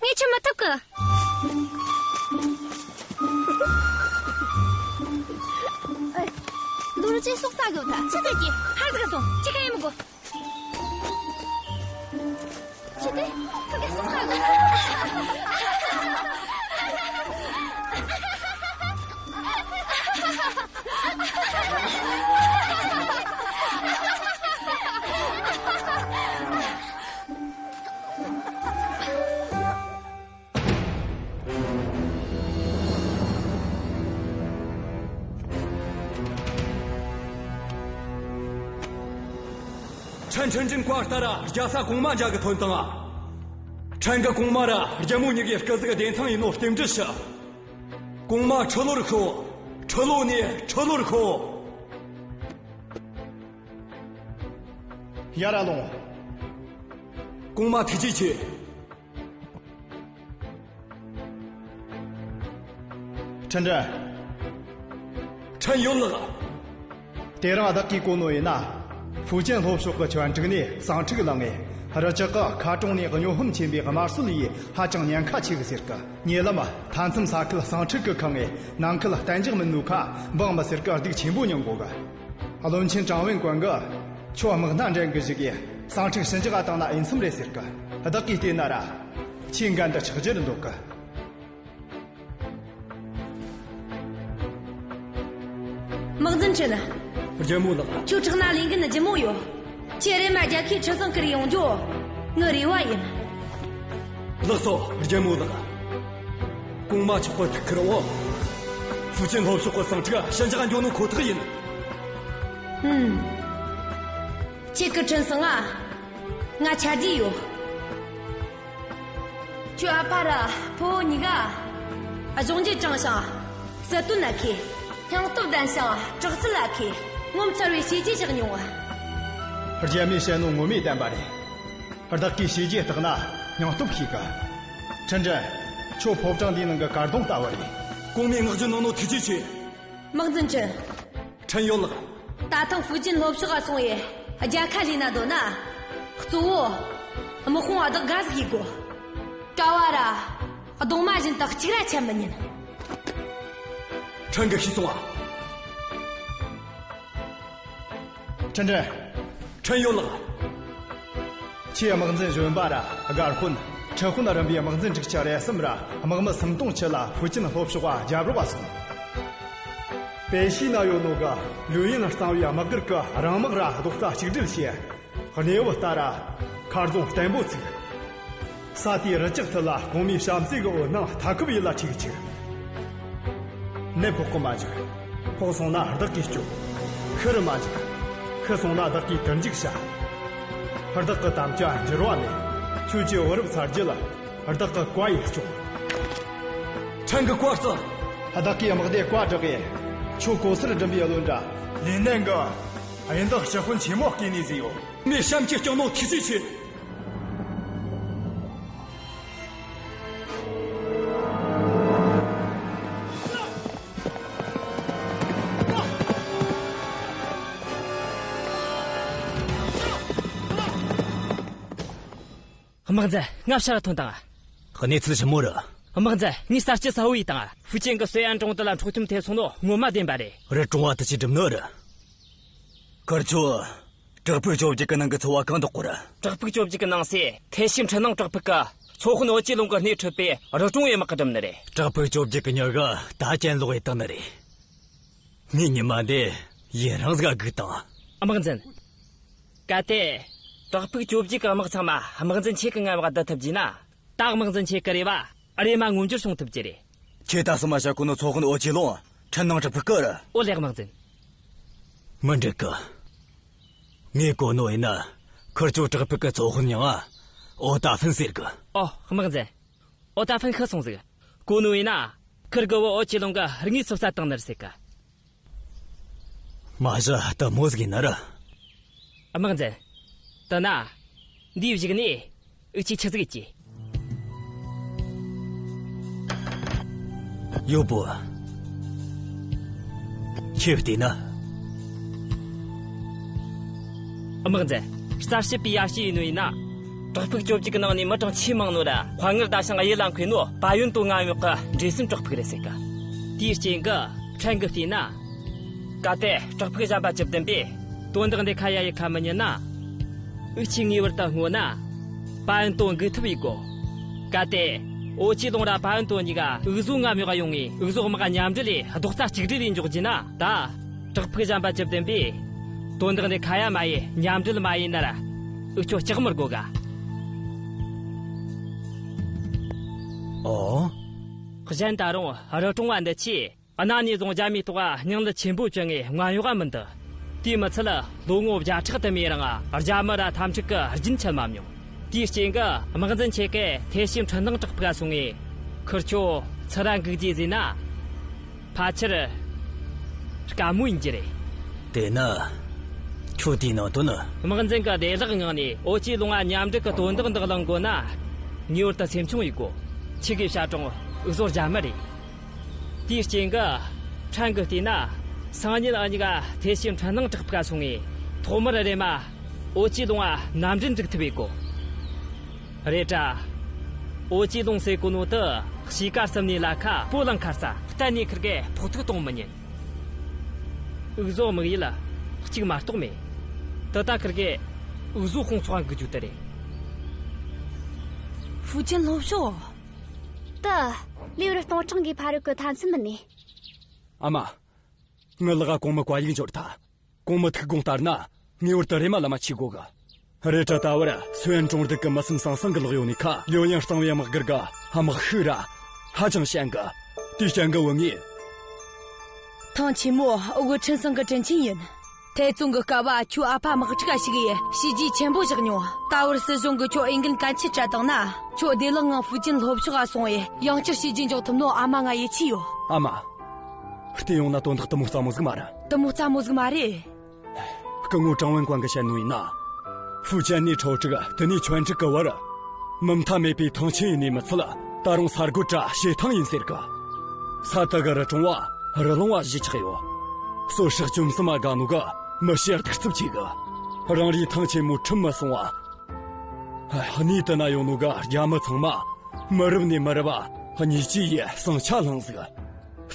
ངས་ཁྱོད་མི་ཐུབ་གི། ལུ་རུ་ཅན་སྲོག་རྩ་གི་བུད་ཐལ། ཆི་ཟེར་གི། ཧ་ཟིག་སོང་། ཁྱོད་ཁ་ཡེ་མི་དགོས། ཅི་སྟེ། ཁོ་ག་སྲོག་རྩ་གི། ཁྲེན་ཁྲེན་ཀྲིན་བཀའ་ལྟར་ར་རྒྱལ་ས་གོང་མ་མཇལ་གི་ཐོན་བཏང་ང་། ཁྲེན་གི་གོང་མ་ར་རྒྱལ་མོ་གཉིས་ཀའི་སྐུ་གཟུགས་བདེ་ཐང་ཡིན་ནོ་རྟེན་འབྲེལ་ཞུ། གོང་མ་ཁྲི་ལོར་ཤོག། ཁྲི་ལོ་ནས་ཁྲི་ལོར་ཤོག། ཡར་ར་ལོངས། གོང་མ་ཐུགས་རྗེ་ཆེ། ཁྲེན་ཀྲིན། ཁྲེན་ཡོད་ལགས། དེ་རིང་བདག་གིས་གོ་ནོ་ཡིན་ན། ཧྥུ་ཅན་ལྷོ་ཕྱོགས་ཀྱི་ཆོན་ཀྲིག་ནས་ཟིང་འཁྲུག་ལངས་ངས། རུ་ཅག་གི་མཁར་གྲོང་ནས་སྨྱོ་ཧམ་ཆེན་པོའི་དམར་གསོད་ཡེ། ཧ་ཅང་ཉེན་ཁ་ཆེ་གི་ཟེར་གི། ཉེ་ལམ་མཐའ་མཚམས་ས་ཁུལ་ཟིང་འཁྲུག་གིས་ཁེངས་ངས། ནང་ཁུལ་གཏན་འཇགས་མིན་ནོ་ཁ་འབངས་མི་སེར་གིས་སྡུག་ཆེན་པོ་མྱོང་གོ་གི། བློན་ཆེན་ཀྲང་ཝེན་ཀོན་གིས་ཁྱོད་དམག་སྣ་འདྲེན་གི་བཅུག་གི། ཟིང་འཁྲུག་ཞི་འཇགས་བཏང་ན་འོས་འཚམ་རེད་ཟེར་གི། བདག་གིས་བལྟས་ན་ར། ཁྱོས་འགན་འདི་ཆགས་རྒྱུ་རེད་འདོད་གི། དམག་འཛིན་ཁྲིན། རྒྱལ་མོ་ལགས། ཁྱོད་ཁྲག་སྣ་ལས་འགན་ལྗིད་མོ་ཡོད། ཁྱོད་རེམ་མ་རྒྱལ་ཁའི་ཁྲི་ཚང་ཁུར་ཡོང་རྒྱུ་ངའི་རེ་བ་ཡིན། ལགས་སོ། རྒྱལ་མོ་ལགས། གོང་མ་མཆོག་གི་ཐུགས་ཁུར་འོག། ཧྥུ་ཅན་ལྷོ་ཕྱོགས་ཀྱི་ཟིང་འཁྲུག་ཞི་འཇགས་འགྱོ་ནོ་ཁོ་ཐག་ཡིན། ཨུམ། ཁྱེད་ཀྱི་ཁྲིན་ཚང་ང་ང་ཆ་རྒྱུས་ཡོད། ཁྱོད་ཨ་ཕ་ར་ཕུ་བོ་གཉིས་ཀ་གཞུང་རྒྱུ་དྲང་ཞིང་སྲིད་དོན་ལ་མཁས། སྙིང་སྟོབས་ལྡན་ཞིང་དྲག་རྩལ་ལ་མཁས། ངོ་མཚར་བའི་བྱས་རྗེས་བཞག་མྱོང་། རྒྱལ་མོས་བཤད་ནོ་ངོ་མས་བདེན་པ་རེད། བདག་གིས་བྱས་རྗེས་བརྟག་ན་སྙིང་སྟོབས་ཤེས་གི། ཁྲིན་ཀྲིན། ཁྱོད་ཕོ་བྲང་འདིའི་ནང་གི་གར་སྡོང་ལྟ་བུ་རེད། གོང་མས་བསྔགས་བརྗོད་གནང་ནོ་ཐུགས་རྗེ་ཆེ། དམག་འཛིན་ཁྲིན། ཁྲིན་ཡོད་ལགས། ད་ཐེངས་ཧྥུ་ཅན་ལྷོ་ཕྱོགས་ལ་སོང་ཡེ་རྒྱལ་ཁ་ལེན་ན་འདོད་ན། གཙོ་བོ་དམག་དཔུང་བདག་དགའ་ཟིག་ཡེ་དགོས། གྲྭ་བ་ར་གདུང་མ་བཞིན་དུ་གཅིག་ར་ཆད་མི་ཉན། ཁྲིན་གིས་ཤེས་སོང་ང་། ཁྲིན་ཀྲིན། ཁྲིན་ཡོད་ལགས། ཁྱེད་དམག་འཛིན་གཞོན་པ་ར་སྒར་དཔོན། ཁྲི་དཔོན་རིམ་པའི་དམག་འཛིན་དྲུག་ཅུ་རེ་གསུམ་ར་དམག་མི་སུམ་སྟོང་ཁྲི་ལ་ཧྥུ་ཅན་ལྷོ་ཕྱོགས་བ་རྒྱབ་རོགས་སོང་། པེ་ཤི་ན་ཡོད་ནོ་གི་ལུའུ་ཡིན་གཙང་བོའི་དམག་སྒར་གི་རང་དམག་ར་རྡོག་རྩ་གཅིག་སྒྲིལ་བྱས། གནས་བབ་ལྟར་མཁར་རྫོང་བརྟན་པོ་བཙུགས། ས་དེའི་རུ་ལྕགས་ཐུལ་ལ་གོང་མའི་བྱམས་བརྩེ་གི་འོད་སྣང་མཐའ་འཁོབ་ཡུལ་ལ་འཁྲིགས་བཅུག། ནད་ཕོག་གི་མ་འཇུག། ཕོག་སོང་ན་བདག་གིས་སྐྱོབ། ཤི་རུ་མ་འཇུག། ཤི་སོང་ན་བདག་གིས་དུར་འཇུག་བྱ། བདག་གི་དམ་བཅའ་འགྱུར་བ་མེད། ཁྱོད་ཀྱི་བུ་རབས་ཚ་རྒྱུད་ལ་བདག་གི་བཀའ་ཡིས་སྐྱོང་། ཕྲན་གྱི་བཀའ་སྩལ། བདག་གིས་དམག་སྡེ་བཀའ་བསྒྲགས་ཡེ། ཁྱོད་གོ་སར་འགྲིམ་པའི་བློན་འདྲ། ལིན་ནན་གྱིས་གཡུན་ཐོག་སྤྱི་དཔོན་ཆེན་མོ་བསྐོས་ནས་བཟོས་ཡོད། མོས་བྱམས་ཀྱིས་སྐྱོང་ནོ་ཐུགས་རྗེ་ཆེ། དམག་འཛིན། ང་ཕྱིར་ཐོན་དང་། གནས་ཚུལ་ཞིབ་མོ་རེད། དམག་འཛིན། ངས་གསར་སྐྱེས་ས་ཧུའེ་དང་ཧྥུ་ཅན་གྱི་སུའེ་ཨན་གྲོང་རྡལ་ལ་འཕྲོག་བཅོམ་ཐེབས་སོང་ནོ་ངོ་མ་བདེན་པ་རེད། རི་གྲོང་བ་དེ་ཆི་སྒྲུབ་ནི་རེད། ཁིར་ཆོ། བྲག་ཕུག་བཅོ་བརྒྱད་གི་ནང་གི་ཚོ་བ་གང་དག་སྐོར། བྲག་ཕུག་བཅོ་བརྒྱད་གི་ནང་སའི་ཐེ་ཤི་འཕྲུལ་སྣང་བྲག་ཕུག་གི་ཚོ་དཔོན་ཨོ་ཅི་ལུང་གི་སྣེ་ཁྲིད་པའི་རི་གྲོང་བའི་དམག་གིས་བསྒྲུབས་ནི་རེད། བྲག་ཕུག་བཅོ་བརྒྱད་གི་མྱི་གིས་ད་གྱེན་ལོག་ཡེ་བཏང་ནི་རེད། ངས་ཉི་མ་འདི་ཡུན་རིང་ཟིག་སྒུག་བཏང་། དམག་འཛིན། གལ་ཏེ། བྲག་ཕུག་བཅོ་བརྒྱད་གི་དམག་ཚང་མ་དམག་འཛིན་ཁྱེད་ཀྱི་མངའ་འོག་བསྡུ་ཐུབ་རྒྱུ་ན། ད་དམག་འཛིན་ཁྱེད་ཀྱི་རེ་བ་རེམ་མ་མངོན་འགྱུར་བྱུང་ཐུབ་རྒྱུ་རེད། ཁྱེད་ད་སོ་མ་བཤད་གོ་ནོ་ཚོ་དཔོན་ཨོ་ཅི་ལུང་འཕྲུལ་སྣང་བྲག་ཕུག་གི་རེད། ཨོ་ལེགས། དམག་འཛིན། མི་འགྲིག་གི། ངས་གོ་ནོ་ཡིན་ན། ཁིར་ཆོ་བྲག་ཕུག་གི་ཚོ་དཔོན་མྱིང་ང་ཨོ་ཏ་ཧྥིན་ཟེར་གི། ཨོ། དམག་འཛིན། ཨོ་ཏ་ཧྥིན་ཤི་སོང་ཟིག། གོ་ནོ་ཡིན་ན། ཁིར་གི་བུ་ཨོ་ཅི་ལུང་གིས་རིག་དངོས་སོ་བསད་བཏང་ནི་རེད་ཟེར་གི། མ་གཞི་ལྟད་མོ་ཟིག་ཡིན་ནི་རེད། དམག་འཛིན། དེ་ན། འདིའི་གཞུག་ནས། འུ་ཆོས་ཆི་ཟིག་ཡེད་རྒྱུ། ཡོ་པུའུ། ཁྱོས་བལྟས་ན། དམག་འཛིན། གསར་སྐྱེས་པའི་ཡར་ཞུ་ཡིན་ནོ་ཡིན་ན། བྲག་ཕུག་བཅོ་བརྒྱད་གི་ནང་ནས་མི་གྲངས་ཆེས་མང་ནོ་ར་དཔའ་ངར་ཟླ་ཞིང་གཡུལ་ལ་འཁོལ་ནོ་པ་ཡོན་ཏོ་མངའ་འོག་གི་འདྲེ་སྲིན་བྲག་ཕུག་རེད་ཟེར་གི། དེའི་རྐྱེན་གྱིས་ཕྲན་གྱིས་བལྟས་ན། གལ་ཏེ་བྲག་ཕུག་གཞན་པ་བཅུ་བདུན་པས་དོན་དག་འདི་ཁ་ཡ་ཡི་ཁ་མི་ཉན་ན། འུ་ཆོས་ངེས་པར་དུ་སྔོན་ན་པ་ཡོན་ཏོ་འགུག་ཐབས་ཡེད་དགོས། གལ་ཏེ་ཨོ་ཅི་ལུང་ར་པ་ཡོན་ཏོ་གཉིས་ཀ་འུ་ཟོ་མངའ་འོག་ཡོང་ངས་འུ་ཟོ་དམག་མཉམ་འབྲེལ་ལས་རྡོག་རྩ་གཅིག་སྒྲིལ་ལས་འཇོག་རྒྱུ་ན། ད་བྲག་ཕུག་གཞན་པ་བཅུ་བདུན་པས་དོན་དག་འདི་ཁ་ཡ་མ་ཡེ་མཉམ་འབྲེལ་མ་ཡེ་ན་ར་འུ་ཆོ་སྐྲག་མི་དགོས་ག། ཨོ། གཞན་ད་རུང་རི་གྲོང་བ་འདི་ཆོས། གནའ་ནས་བཟུང་རྒྱ་མིའི་ཐོག་སྙིང་ནད་ཆེན་པོ་བཅོལ་ངས་མངའ་འོག་མི་འདུ། དེས་མི་ཚད་ལོ་ངོ་བརྒྱ་ཕྲག་དུ་མའི་རིང་རྒྱ་མི་ར་འཐབ་འཁྲུག་གི་རྒྱུན་ཆད་མ་མྱོང་། དེའི་རྐྱེན་གྱིས་དམག་འཛིན་ཁྱེད་ཀྱིས་ཐེ་ཤི་འཕྲུལ་སྣང་བྲག་ཕུག་སོང་ངས་ཁིར་ཆོ་ཚུར་ར་འགུག་རྒྱུ་ཟེར་ན། ཕལ་ཆེར་དཀའ་མོ་ཡིན་རྒྱུ་རེད། དེ་ན། ཁྱོད་དེའི་ནང་དོན་ནི། དམག་འཛིན་གྱིས་བདེ་བླག་ངང་ནས་ཨོ་ཅི་ལུང་ང་མཉམ་འབྲེལ་གྱི་དོན་དག་འདི་གླེང་དགོས་ན། ངེས་པར་དུ་སེམས་ཆུང་ཡེད་དགོས། ཁྱེད་ཀྱིས་བཤད་རུང་འུ་ཟོ་རྒྱ་མི་རེད། དེའི་རྐྱེན་གྱིས་ཕྲན་གྱིས་བལྟས་ན། སང་ཉིན་འུ་གཉིས་ཀ་ཐེ་ཤི་འཕྲུལ་སྣང་བྲག་ཕུག་སོང་ངས་ཐོག་མར་རེམ་མ་ཨོ་ཅི་ལུང་ང་མནའ་འབྲེལ་འཛུགས་ཐུབ་ཡེད་དགོས། རེད་དྲ། ཨོ་ཅི་ལུང་ཟེར་གོ་ནོ་དེ་གཤིས་ཀ་གསུམ་ནས་ལ་ཁ་སྤོ་ལངས་ཁ་ས་གཏན་ནས་ཁིར་གེ་ཕོག་ཐུག་གཏོང་མི་ཉན། འུ་ཟོ་དམིགས་ཡུལ་གཅིག་མ་གཏོགས་མེད། དེ་ད་ཁིར་གེ་འུ་ཟོ་དཔུང་ཚོགས་འགུག་རྒྱུ་དེ་རེད། ཧྥུ་ཅན་ལྷོ་ཕྱོགས། ད། ལེའུ་རི་སྟོང་ཕྲག་འགའི་ཕ་རོལ་གི་མཐའ་མཚམས་མིན་ནས། ཨ་མ། ངའི་ལག་ག་གོང་མའི་བཀའ་ཡིག་འབྱོར་ཐལ། གོང་མའི་ཐུགས་དགོངས་ལྟར་ན། ངེས་པར་དུ་རེམ་མ་ལམ་མ་ཆས་དགོས་གི། རེད་དྲ་ད་བར་སུའེ་ཨན་གྲོང་རྡལ་གྱི་མི་སེམས་ཟང་ཟིང་གི་ལོག་ཡོད་ནི་ཁ། ལིའུ་ཡན་གཙང་བོའི་དམག་སྒར་གི་དམག་ཤུགས་ར་ཧ་ཅང་ཞན་གི། དེའི་རྐྱེན་གྱིས་བུ་ངས། ཐང་ཆེན་མོ་ཝུ་ཁྲིན་ཚང་གི་དྲིན་ཆེན་ཡིན། ཐའེ་ཙུང་གི་སྐབས་ཁྱོའི་ཨ་ཕ་དམག་འཁྲུག་ག་ཞུགས་ཡེ་བྱས་རྗེས་ཆེན་པོ་བཞག་མྱོང་། ད་བར་སྲིད་གཞུང་གིས་ཁྱོད་འོས་འགན་གལ་ཆེ་སྤྲད་བཏང་ན། ཁྱོད་བདེ་བླག་ངང་ཧྥུ་ཅན་ལྷོ་ཕྱོགས་ག་སོང་ཡེ་ཡང་བསྐྱར་བྱས་རྗེས་འཇོག་ཐུབ་ནོ་ཨ་མ་ང་ཡིད་ཆེས་ཡོད། ཨ་མ། བལྟས་ཡོང་ན་དོན་དག་དེ་མོ་སླ་མོ་ཟིག་མ་རེད། དེ་མོ་སླ་མོ་ཟིག་མ་རེད། སྐུ་ངོ་ཀྲང་ཝུན་ཀོང་གིས་བཤད་ནོ་ཡིན་ན། ཧྥུ་ཅན་ནས་ཁྲའོ་ཀྲིག་དེ་ནས་ཆོན་ཀྲིག་གི་བར། མུ་མཐའ་མེད་པའི་ཐང་ཆེན་ཡིན་ནི་མི་ཚད། ད་རུང་ས་རྒོད་དྲ་བྱེ་ཐང་ཡིན་ཟེར་གི། ས་དེ་གི་རི་གྲོང་བ་རི་ལུང་བ་བཞི་ཆགས་ཡོད། སོ་སྲེག་བཅོམ་གསུམ་མ་དགའ་ནོ་གི་མི་ཤེས་གདུག་རྩུབ་ཆེ་གི། རང་རེའི་ཐང་ཆེན་མོ་ཁྲིམས་མི་སྲུང་བ། གནས་དེ་ན་ཡོད་ནོ་གི་རྒྱ་མི་ཚང་མ་མི་རབས་ནས་མི་རབས་བ་གཉིས་ཀྱིས་ཡེ་ཟིང་ཆ་བསླངས་ཟིག།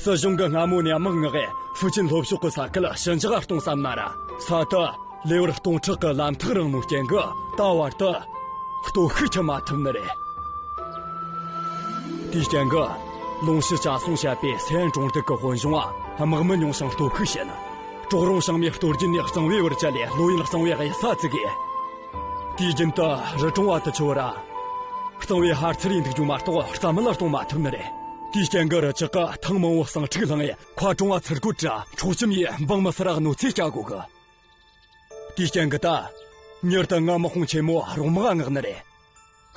སྲིད་གཞུང་གིས་སྔ་མོ་ནས་དམག་མངགས་ཧྥུ་ཅན་ལྷོ་ཕྱོགས་ཀྱི་ས་ཁུལ་ཞི་འཇགས་གཏོང་བསམ་ན་ར། ས་དེ་ལེ་དབར་སྟོང་ཕྲག་གི་ལམ་ཐག་རིང་ནོ་རྐྱེན་གྱིས་ད་བར་དུ་སྟོབས་ཤུགས་ཁྱབ་མ་ཐུབ་ནི་རེད། དེའི་རྐྱེན་གྱིས་ལུང་ཕྱི་ཅ་སུང་བྱས་པའི་སེ་ཨན་གྲོང་རྡལ་གྱི་དཔོན་གཞུང་ང་དམག་མི་ཉུང་ཞིང་སྟོབས་ཤུགས་ཞན། ཀྲོག་རོང་བྱང་མའི་སྟོད་རྒྱུད་ནས་གཙང་བོའི་བར་བཅད་ལས་ལོ་ཡིན་གཙང་བོའི་གཡུལ་ས་བཙུགས་ཡེ། དུས་རྒྱུན་དུ་རི་གྲོང་བ་དེ་ཆོ་ར་གཙང་བོའི་ཧར་ཚུར་ཡིན་འདུག་རྒྱུ་མ་གཏོགས་རྩ་མེད་ལ་གཏོང་མ་ཐུབ་ནི་རེད། དེའི་རྐྱེན་གྱིས་རི་བཅག་གི་ཐེངས་མང་བོ་ཟིང་འཁྲུག་བསླངས་ཡེ། མཁར་གྲོང་བ་ཚུར་རྒོལ་དྲ་འཕྲོག་བཅོམ་ཡེ་འབངས་མི་སེར་ག་གནོད་འཚེ་བྱ་དགོས་གི། དེའི་རྐྱེན་གྱིས་ད་མྱུར་དུ་ང་དམག་དཔུང་ཆེན་མོ་རོགས་དམག་མངགས་ནི་རེད།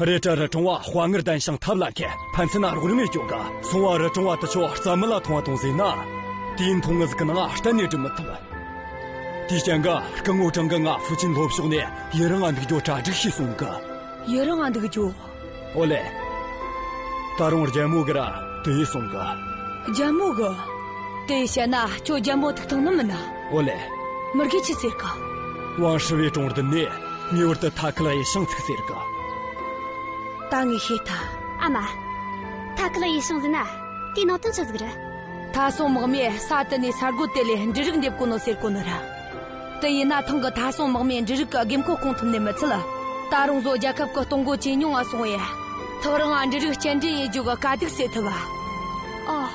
རེད་དྲ་རི་གྲོང་བ་དཔའ་ངར་ལྡན་ཞིང་ཐབས་ལ་མཁས། ཕན་ཚུན་ན་རོགས་རམ་ཡེ་རྒྱུ་གི། སོང་བ་རི་གྲོང་བ་དེ་ཆོ་རྩ་མེད་ལ་ཐོང་བ་དང་ཟེར་ན། དུས་ཡུན་ཐུང་ངུ་ཟིག་གི་ནང་གཏན་ནས་སྒྲུབ་མི་ཐུབ། དེའི་རྐྱེན་གྱིས་སྐུ་ངོ་ཀྲང་གིས་ང་ཧྥུ་ཅན་ལྷོ་ཕྱོགས་ནས་ཡུན་རིང་ང་འདུག་རྒྱུ་གྲ་སྒྲིག་བྱོས་གསུང་གི། ཡུན་རིང་ང་འདུག་རྒྱུ། ཨོ་ལེ། ད་རུང་རྒྱལ་མོ་གིས་ར་དེ་ཡེ་གསུང་གི། རྒྱལ་མོ་གིས། དེ་བཤད་ན་ཁྱོད་རྒྱལ་མོ་ཐུག་ཐང་ནི་མིན་ན། ཨོ་ལེ། མོ་གིས་ཆི་ཟེར་གི། ཝང་ཧྲི་བའི་གྲོང་རྡལ་ནས་ངེས་པར་དུ་ཐ་ཁལ་ཡེ་ཤིང་ཚུགས་ཟེར་གི། ད་ངས་ཤེས་ཐལ། ཨ་མ། ཐ་ཁི་ལ་ཡེ་ཤང་ཟིན་ན། དེའི་ནང་དོན་ཆི་ཟིག་རེད། ཐ་སོང་དམག་མིས་ས་དེ་ནས་ས་རྒོད་དེ་ལས་འབྲུ་རིགས་འདེབས་གོ་ནོ་ཟེར་གོ་ནི་ར། དེ་ཡིན་ན་ཐང་གི་ཐ་སོང་དམག་མིས་འབྲུ་རིགས་ཀྱི་དགོས་མཁོ་སྐོང་ཐུབ་ནི་མི་ཚད། ད་རུང་བཟོ་རྒྱལ་ཁབ་ཀྱི་གཏོང་སྒོ་ཇེ་ཉུང་ང་སོང་བས། ཐག་རིང་ང་འབྲུ་རིགས་སྐྱེལ་འདྲེན་ཡེད་རྒྱུ་གི་དཀའ་སྡུག་སེལ་ཐུབ་བ། ཨོ།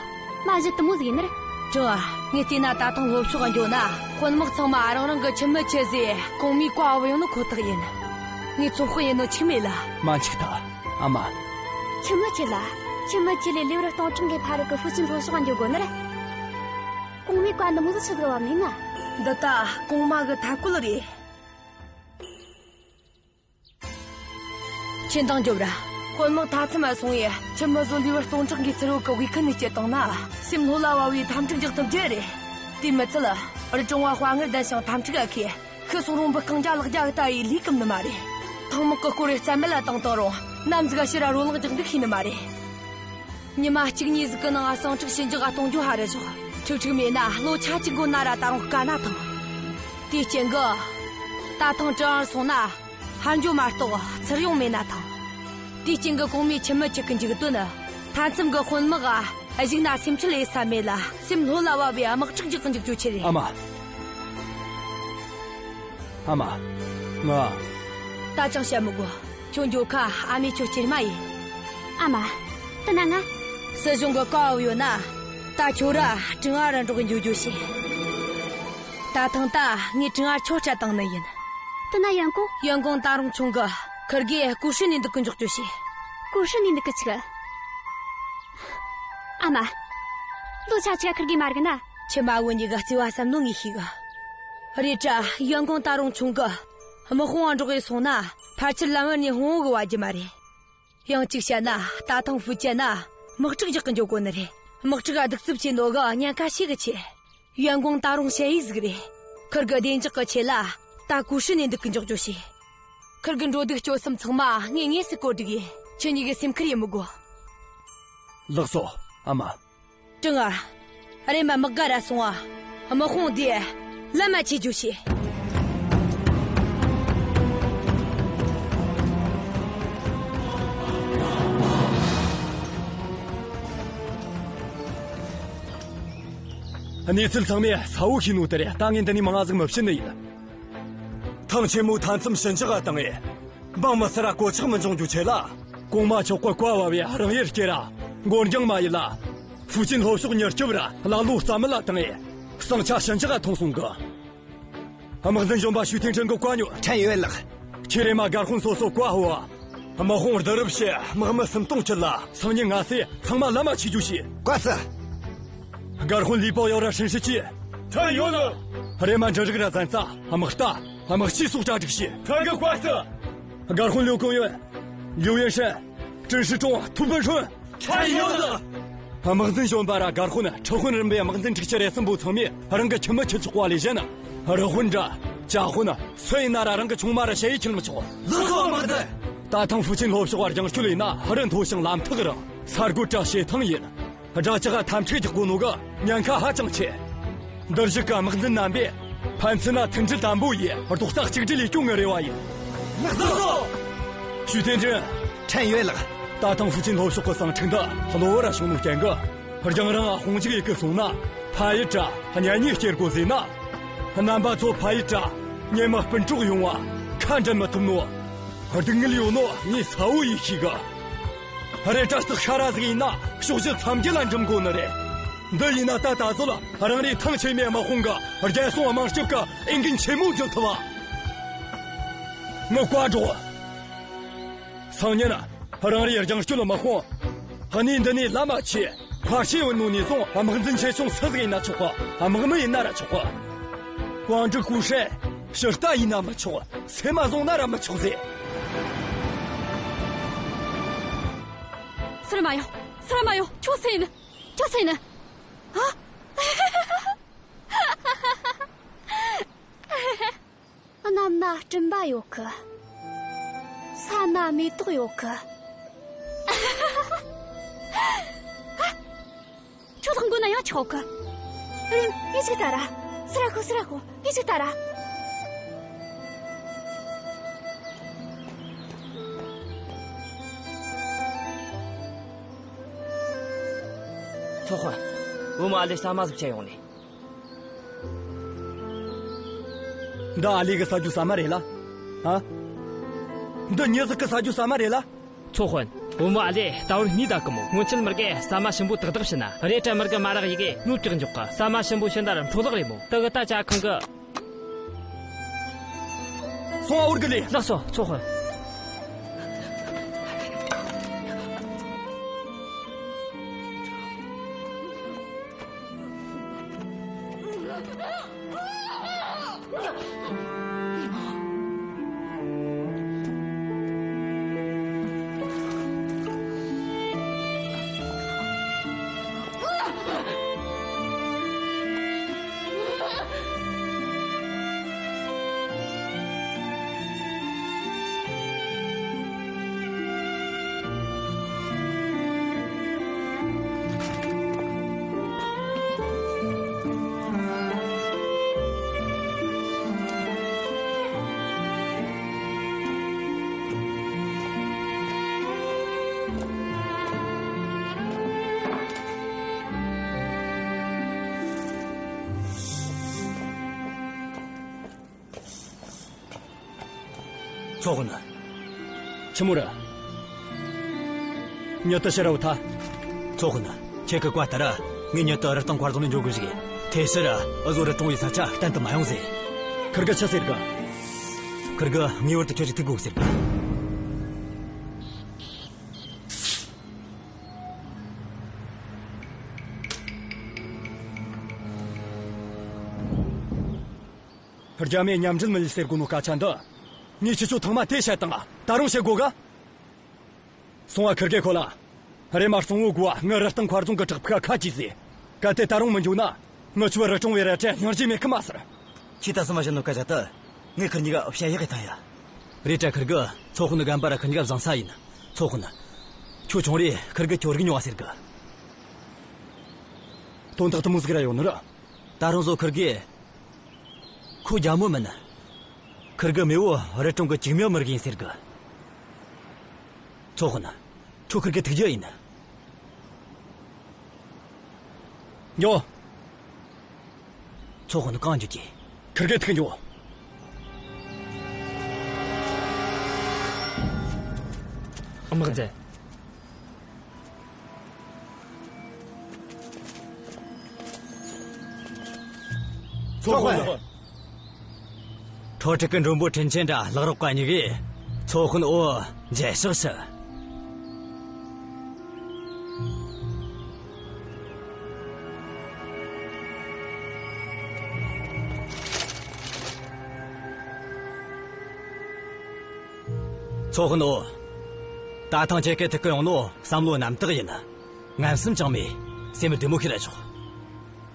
མ་གཞི་དེ་མོ་ཟིག་ཡིན་ནི་རེད། དྲང་ཨ། ངས་བལྟས་ན་ད་ཐང་ལྷོ་ཕྱོགས་འགྱོ་ན། དཔོན་དམག་ཚང་མ་རང་རང་གི་ཁྱིམ་མི་ཁྲིད་ཟེ་གོང་མའི་བཀའ་བབས་ཡོང་ནི་ཁོ་ཐག་ཡིན། ངས་ཚོད་དཔག་ཡེད་ནོ་འཕྱུགས་མེད་ལ། མ་འཕྱུགས་ཐལ། ཨ་མ། ཁྱིམ་མི་ཁྲིད་ལ། ཁྱིམ་མི་ཁྲིད་ལས་ལེ་བར་སྟོང་ཕྲག་འགའི་ཕ་རོལ་གི་ཧྥུ་ཅན་ལྷོ་ཕྱོགས་འགྱོ་དགོ་ནི་རེད། གོང་མའི་བཀའ་འདི་མོ་ཟིག་ཆི་ཟིག་བབས་མེད་ན། འདི་ད་གོང་མ་གི་ཐད་བཀོད་རེད། ཁྱེད་འདང་རྒྱོབ་ར། དཔོན་དམག་ཐ་ཚི་མ་སོང་ཡེ། ཁྱིམ་མི་ཚོ་ལེ་བར་སྟོང་ཕྲག་འགའི་ཚུར་བུད་གི་དབུས་ཁུལ་ནས་སྐྱེལ་བཏང་ན། སེམས་ལྷོད་ལ་བབས་བས་འཐབ་འཁྲུག་རྒྱག་ཐུབ་རྒྱུ་རེད། དེ་མི་ཚད། རི་གྲོང་བ་དཔའ་ངར་ལྡན་ཞིང་འཐབ་འཁྲུག་ག་མཁས། ཤི་སོང་རུང་འབུ་རྐང་བརྒྱ་ལག་བརྒྱ་ལྟ་ཡི་ལུས་ཀྱི་ནི་མ་རེད། ཐང་དམག་གི་སྐོར་རེ་རྩ་མེད་ལ་བཏང་བཏང་རུང་ནམ་ཟིག་ག་ཕྱིར་ར་རོ་ལངས་རྒྱག་འདུག་ཤེས་ནི་མ་རེད། ཉི་མ་གཅིག་གཉིས་ཟིག་གི་ནང་ཟིང་འཁྲུག་ཞི་འཇགས་གཏོང་རྒྱུ་ཧ་རུ་ཞོག་ཁྲིག་ཁྲིག་མེད་ན་ལོ་ཆ་གཅིག་འགོར་ན་ར་ད་རུང་དཀའ་ན་ཐང་། དེའི་རྐྱེན་གྱིས། ད་ཐང་ཀྲང་ཨར་སོང་ན། ཧར་འགྱོ་མ་གཏོགས་ཚུར་ཡོང་མེད་ན་ཐང་། དེའི་རྐྱེན་གྱིས་གོང་མའི་ཁྱིམ་མི་ཁྲིད་གི་འཇུག་དོན་ནི། མཐའ་མཚམས་གི་དཔོན་དམག་ག་གཞུག་ན་སེམས་ཁྲལ་ཡེད་ས་མེད་ལ། སེམས་ལྷོད་ལ་བབས་བས་དམག་འཁྲུག་རྒྱག་གི་འཇུག་རྒྱུའི་ཆེད་རེད། ཨ་མ། ཨ་མ། ང་། ད་ཅང་བཤད་མི་དགོ་ཁྱོད་འགྱོ་ཁ། ཨ་མས་ཁྱོད་སྐྱེལ་མ་ཡིན། ཨ་མ། དེ་ན་ང་། སྲིད་གཞུང་གི་བཀའ་བབས་ཡོད་ན། ད་ཁྱོད་ར་ཀྲང་ཨར་ར་འགྲོགས་གི་འགྱོ་རྒྱུ་བྱོས། ད་ཐེངས་ད་ངས་ཀྲང་ཨར་ཁྱོད་སྤྲད་བཏང་ནི་ཡིན། དེ་ན་ཡོན་ཀོང་། ཡོན་ཀོང་ད་རུང་ཆུང་གི། ཁིར་གེ་ཀུ་ཧྲི་ནས་འདུག་གི་འཇུག་རྒྱུ་བྱོས། ཀུ་ཧྲི་ནས་འདུག་གི་ཆུགས། ཨ་མ། ལོ་ཆ་གཅིག་ག་ཁིར་གེ་མ་རིག་ན། ཁྱིམ་མ་བུ་གཉིས་ཀ་བརྩེ་བ་ཟབ་ནོ་ངས་ཤེས་གི། རེད་དྲ་ཡོན་ཀོང་ད་རུང་ཆུང་གི། དམག་དཔུང་བ་འགྲོགས་ཡེ་སོང་ན། ཕལ་ཆེར་ལམ་བར་ནས་དཔུང་བོ་གི་བབས་རྒྱུ་མ་རེད། ཡང་གཅིག་བཤད་ན། ད་ཐེངས་ཧྥུ་ཅན་ན་དམག་འཁྲུག་རྒྱག་གི་འགྱོ་དགོ་ནི་རེད། དམག་འཁྲུག་ག་གདུག་རྩུབ་ཆེ་ནོ་གི་ཉེན་ཁ་ཤས་ཀྱི་ཆེད། ཡོན་ཀོང་ད་རུང་ཞ་ཡི་ཟིག་རེད། ཁིར་གི་བདེ་འཇགས་ཀྱི་ཆེད་ལ། ད་ཀུ་ཧྲི་ནས་འདུག་གི་འཇུག་རྒྱུ་བྱོས། ཁིར་གི་འགྲོ་འདུག་སྤྱོད་གསུམ་ཚང་མ་ངས་དངོས་སུ་བཀོད་སྒྲིག་ཡིན། ཁྱེད་གཉིས་ཀྱིས་སེམས་ཁུར་ཡེད་མི་དགོ་ལགས་སོ། ཨ་མ། ཀྲང་ཨར། རེམ་མ་དམག་སྒར་ར་སོང་ང་། དམག་དཔུང་དེ་ལམ་མ་ཆས་རྒྱུ་བྱོས། གནས་ཚུལ་ཚང་མས་གསལ་བོ་ཤེས་ནོ་དེ་རེད། ད་ངས་འདི་ནས་མང་ང་ཟིག་མི་བཤད་ནི་ཡིན། ཐང་ཆེན་མོ་མཐའ་མཚམས་ཞི་འཇགས་བཏང་ངས། འབངས་མི་སེར་ར་གོད་ཆག་མི་འབྱུང་རྒྱུའི་ཆེད་ལ། གོང་མ་མཆོག་གི་བཀའ་བབས་བས་རང་ཡུལ་སྐྱེལ་ར། མགོ་རྐྱང་མ་ཡིན་ལ། ཧྥུ་ཅན་ལྷོ་ཕྱོགས་མྱུར་སྐྱོབ་ར་ཀླ་ཀློ་རྩ་མེད་ལ་བཏང་ངས། ཟིང་ཆ་ཞི་འཇགས་ཐོན་སོང་གི། དམག་འཛིན་གཞོན་པ་ཞུས་ཐེན་ཀྲིན་གི་བཀའ་ཉོན། ཕྲན་ཡོད་ལགས། ཁྱེད་རེམ་མ་སྒར་དཔོན་སོ་སོ་བཀའ་ཕོབས། དམག་དཔུང་བསྡུ་རུབ་བྱས། དམག་མི་སུམ་སྟོང་ཁྲིད་ལ། སང་ཉིན་སྔ་སེ་ཚང་མ་ལམ་མ་ཆས་རྒྱུ་བྱོས། བཀའ་སྩལ། སྒར་དཔོན་ལི་པའོ་ཡའོ་ར་ཧྲིན་ཧྲི་ཅི། ཕྲན་ཡོད་ལགས། རེམ་མ་འབྲུ་རིགས་ར་བཙོན་ས། དམག་རྟ། དམག་སྤྱི་སོགས་གྲ་སྒྲིག་བྱོས། ཕྲན་གྱི་བཀའ་སྩལ། སྒར་དཔོན་ལིའུ་ཀུང་ཡོན། ལིའུ་ཡོན་ཧྲན། ཀྲིན་ཧྲི་ཀྲུང་། ཐུའུ་པིན་ཧྲུན། ཕྲན་ཡོད་ལགས། དམག་འཛིན་གཞོན་པ་ར་སྒར་དཔོན། ཁྲི་དཔོན་རིམ་པའི་དམག་འཛིན་དྲུག་ཅུ་རེ་གསུམ་པོ་ཚང་མས་རང་གི་ཁྱིམ་མི་ཁྲིད་ཆོག་པ་ལས་གཞན། རི་དཔོན་འདྲ། བྱ་དཔོན། སུ་ཡིན་ན་ར་རང་གི་ཆུང་མ་ར་ཞ་ཡི་ཁྲིད་མི་ཆོག་ལགས་སོ། དམག་འཛིན། ད་ཐེངས་ཧྥུ་ཅན་ལྷོ་ཕྱོགས་རྒྱང་སྐྱོད་ཡིན་ན་རི་མཐོ་ཞིང་ལམ་ཐག་རིང་། ས་རྒོད་ར་བྱེ་ཐང་ཡིན། དགྲ་ཇག་ག་འཐབ་འཁྲུག་རྒྱག་དགོས་ནོ་གི་ཉེན་ཁ་ཧ་ཅང་ཆེ། འདིར་བཞུགས་གི་དམག་འཛིན་རྣམ་པས་ཕན་ཚུན་ན་མཐུན་སྒྲིལ་དམ་པོ་ཡེ་རྡོག་རྩ་གཅིག་སྒྲིལ་ཡེ་སྐྱོང་ངི་རེ་བ་ཡིན། ལགས་སོ། ཞུས་ཐེན་ཀྲིན། ཕྲན་ཡོད་ལགས། ད་ཐེངས་ཧྥུ་ཅན་ལྷོ་ཕྱོགས་གི་ཟིང་འཁྲུག་འདི་གློ་བུར་ར་བྱུང་ནོ་རྐྱེན་གིས། རྒྱང་རིང་ང་དཔུང་འཇུག་ཡེ་གི་སོང་ན། ཕ་ཡུལ་ར་གཉེན་ཉེ་སྐྱེལ་དགོས་ཟེར་ན། རྣམ་པ་ཚོ་ཕ་ཡུལ་ར་གཉེན་མི་སྤུན་གྲོགས་ཡོང་བ་ཁ་འབྲལ་མི་ཐུབ་ནོ། སྡུག་བསྔལ་ཡོད་ནོ་ངས་གསལ་བོ་ཡེ་ཤེས་གི། རེད་དྲ་སྟག་ཤ་ར་ཟིག་ཡིན་ན་ཕྱོགས་བཞི་མཚམས་བརྒྱད་ལ་འགྲིམ་དགོས་ནི་རེད། འདི་ཡིན་ན་ད་ད་གཟོད་རང་རེའི་ཐང་ཆེན་མོའི་དམག་དཔུང་གི་རྒྱལ་སྲུང་དམག་སྐྱོབ་ཀྱི་འོས་འགན་ཆེན་མོ་འཇོག་ཐུབ་བ། ངའི་བཀའ་སྒྲོགས། སང་ཉིན་རང་རེའི་རྒྱང་སྐྱོད་དམག་དཔུང་གནས་འདི་ནས་ལམ་མ་ཆས། ཁ་ཤས་བུད་ནོ་ནས་བཟུང་དམག་འཛིན་ཆེ་ཆུང་སུ་ཟིག་ཡིན་ན་ཆོག་གི། དམག་མི་ཡིན་ན་ར་ཆོག་གི། ཝང་ཀྲི་ཀུ་ཧྲེ་ཕྱི་ལྟ་ཡིན་ན་མི་ཆོག་སེམས་མ་བཟུང་ན་ར་མི་ཆོག་ཟེར། སི་ར་མ་ཡོང་། སི་ར་མ་ཡོང་། ཁྱོད་སུ་ཡིན། ཁྱོད་སུ་ཡིན། ཨ། གནམ་ན་སྤྲིན་པ་ཡོད་གི། ས་ན་མེ་ཏོག་ཡོད་གི། ཁྱོད་ལྷག་མགོ་ན་ཡང་ཆགས་གི། ཨེ། ངས་ཅིག་ལྟ་ར། སི་ར་ཁོ། སི་ར་ཁོ། ངས་ཅིག་ལྟ་ར། ཚོ་དཔོན། བུ་མོ་ཨ་ལེ་ཟ་མ་ཟིག་བྱས་ཡོང་ནས། འདི་ཨ་ལེ་གི་ཟ་རྒྱུ་ཟ་མ་རེད་ལ། ཨ། འདི་མྱི་ཟིག་གི་ཟ་རྒྱུ་ཟ་མ་རེད་ལ། ཚོ་དཔོན། བུ་མོ་ཨ་ལེ་ད་བར་སྣེ་ད་གི་མོ། སྔོན་ཆད་མིར་གེ་ཟ་མ་ཞིམ་པོ་ཏག་ཏག་བྱིན་ན། རེད་དྲ་མིར་གེ་མ་རག་ཡི་གེ་ནོར་བཀྱག་འཇོག་གི། ཟ་མ་ཞིམ་པོ་བྱིན་ན་འཕྲོ་བརླག་རེད་མོ། དེ་གི་ད་ཇ་ཁང་གི། སོང་ཨ། འུར་གི་ལས། ལགས་སོ། ཚོ་དཔོན། ཚོ་དཔོན། ཆི་མོ་རེད། མྱི་དེ་ཕྱིར་ར་བུད་ཐལ། ཚོ་དཔོན། ཁྱེད་ཀྱི་བཀའ་ལྟར་ངས་མྱི་དེ་རི་སྟེང་མཁར་རྫོང་ནས་འཇོག་དགོས་ཟིག་དེ་ཕྱིར་འུ་ཟོ་རི་གྲོང་བའི་ས་ཆ་གཏན་དུ་མ་ཡོང་ཟེར། ཁིར་གིས་ཆི་ཟེར་གི། ཁིར་གིས་ངེས་པར་དུ་ཁྱོད་ཀྱིས་ཐུག་དགོས་ཟེར་གི། རྒྱ་མིས་མཉམ་འབྲེལ་མི་ཡེད་ཟེར་གོ་ནོ་སྐད་ཆ་འདི། ངས་ཁྱེད་ཆོ་ཚང་མ་དེ་བཤད་བཏང་ང་། ད་རུང་བཤད་དགོས་ག། སོང་ང་ཁིར་གེ་ཁོ་ལ། རེམ་མ་གཙང་བོ་དགོ་བ། ངའི་རི་སྟེང་མཁར་རྫོང་གི་བྲག་ཕུག་ག་ཁ་གྱེས་ཟེར། གལ་ཏེ་ད་རུང་མི་འགྱོ་ན། ངི་ཆོའི་རི་གྲོང་བའི་རལ་གྲི་སྙིང་རྗེ་མེད་གི་མ་ཟེར། ཁྱེད་ད་སོ་མ་བཤད་ནོ་སྐད་ཆ་དེ། ངས་ཁིར་གཉིས་ཀ་བཤད་ཡག་གི་ཐང་ཡ། རེད་དྲ་ཁིར་གིས་ཚོ་དཔོན་རྒན་པ་ར་ཁིར་གཉིས་ཀ་བཟང་ས་ཡིན། ཚོ་དཔོན། ཁྱོད་ཆུང་རིས་ཁིར་གིས་ཁྱོད་རིག་མྱོང་བ་ཟེར་གི། དོན་དག་དེ་མོ་ཟིག་ར་ཡོད་ནི་རེད། ད་རུང་བཟོ་ཁིར་གིས། ཁོ་རྒྱ་མོ་མིན། ཁིར་གི་མེས་པོ་རི་གྲོང་གི་ཅིག་མིའུ་མི་རིགས་ཡིན་ཟེར་གི། ཚོ་དཔོན། ཁྱོད་ཁིར་གི་ཐུག་རྒྱུ་ཡིན། འགྱོ། ཚོ་དཔོན་གང་འགྱོ་རྒྱུ། ཁིར་གི་ཐུག་འགྱོ། དམག་མཛད། ཚོ་དཔོན། ཁྲོ་ཕྲུག་གི་མགྲོན་པོ་དྲིན་ཆེན་དྲ་ལག་རོགས་པ་གཉིས་ཀས་ཚོ་དཔོན་འོ་མཇལ་ཕྱག་ཞུ། ཚོ་དཔོན་འོ། ད་ཐེངས་ཁྱེད་ཀ་ཐུག་གི་ཡོང་ནོ་བསམ་བློ་རྣམ་དག་ཡིན། ངན་སེམས་ཅང་མེད། སེམས་བདེ་མོ་ཞིག་ར་ཆོག་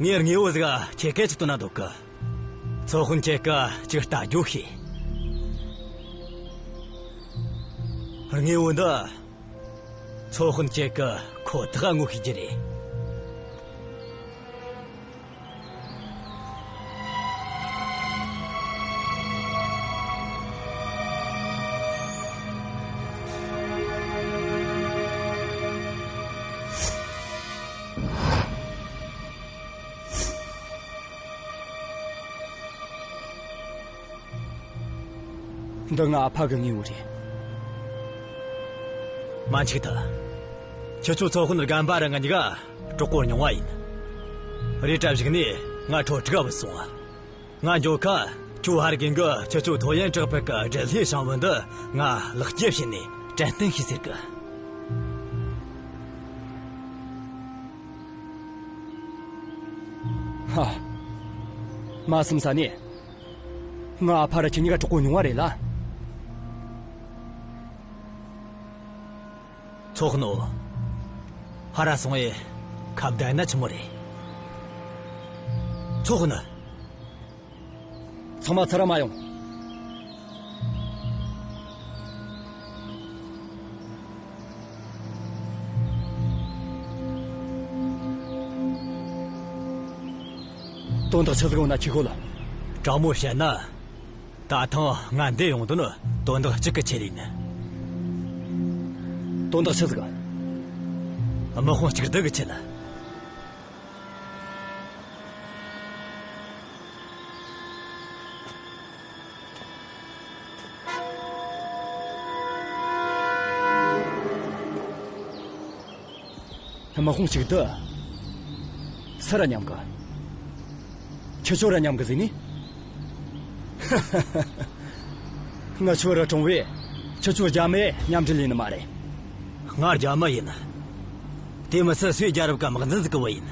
ངས་དངོས་པོ་ཟིག་ཁྱེད་ཀ་ཅིག་སྟོན་ན་འདོད་གི། ཚོ་དཔོན་ཁྱེད་ཀ་ཅིག་ལྟ་རྒྱུ་ཤེས། དངོས་པོ་འདི། ཚོ་དཔོན་ཁྱེད་ཀ་ཁོ་ཐག་ངོ་ཤེས་རྒྱུ་རེད། འདི་ངའི་ཨ་ཕ་གི་དངོས་པོ་རེད། མ་འཆུག་ཐལ། ཁྱེད་ཚོ་ཚོ་དཔོན་རྒན་པ་ར་ང་གཉིས་ཀ་གྲོགས་པོ་རྙིང་བ་ཡིན། རེད་དྲ་གཞུག་ནས་ང་ཁྲོ་ཕྲུག་ག་བུད་སོང་ང་། ང་འགྱོ་ཁ་ཁྱོད་ཧར་རྒན་གིས་ཁྱེད་ཚོའི་ཐོ་ཡན་བྲག་ཕུག་གི་སྦྲུལ་ལྷའི་བྱང་བུ་འདི་ང་ལེགས་སྐྱེས་བྱས་ནས་དྲན་རྟེན་ཞིག་ཟེར་གི། ཧ། མ་བསམ་ས་ནས། ང་ཨ་ཕ་ར་ཁྱེད་གཉིས་ཀ་གྲོགས་པོ་རྙིང་བ་རེད་ལ། ཚོ་དཔོན། ཧར་ར་སོང་ངས་ཁ་བརྡ་ན་ཆི་མོ་རེད། ཚོ་དཔོན། ཚང་མ་ཚུར་ར་མ་ཡོང་། དོན་དག་ཆི་ཟིག་ཡོད་ན་ཁྱེད་ཁོ་ལ། དྲང་མོ་བཤད་ན། ད་ཐེངས་ང་འདི་ཡོང་དོན་དོན་དག་གཅིག་གི་ཆེད་ཡིན། དོན་དག་ཆི་ཟིག་དམག་དཔུང་གཅིག་སྡུད་གི་ཆེད། དམག་དཔུང་གཅིག་ཏུ། སུ་ར་མཉམ་གི། ཁྱེད་ཆོ་ར་མཉམ་གི་ཟེར་ནི། ང་ཆོ་ར་གྲོང་བས་ཁྱེད་ཆོ་རྒྱ་མི་མཉམ་འབྲེལ་ཡིན་ནི་མ་རེད། ང་རྒྱ་མི་ཡིན། དེ་མི་སྲིད་སུའི་རྒྱལ་རབས་ཀྱི་དམག་འཛིན་ཟིག་གི་བུ་ཡིན།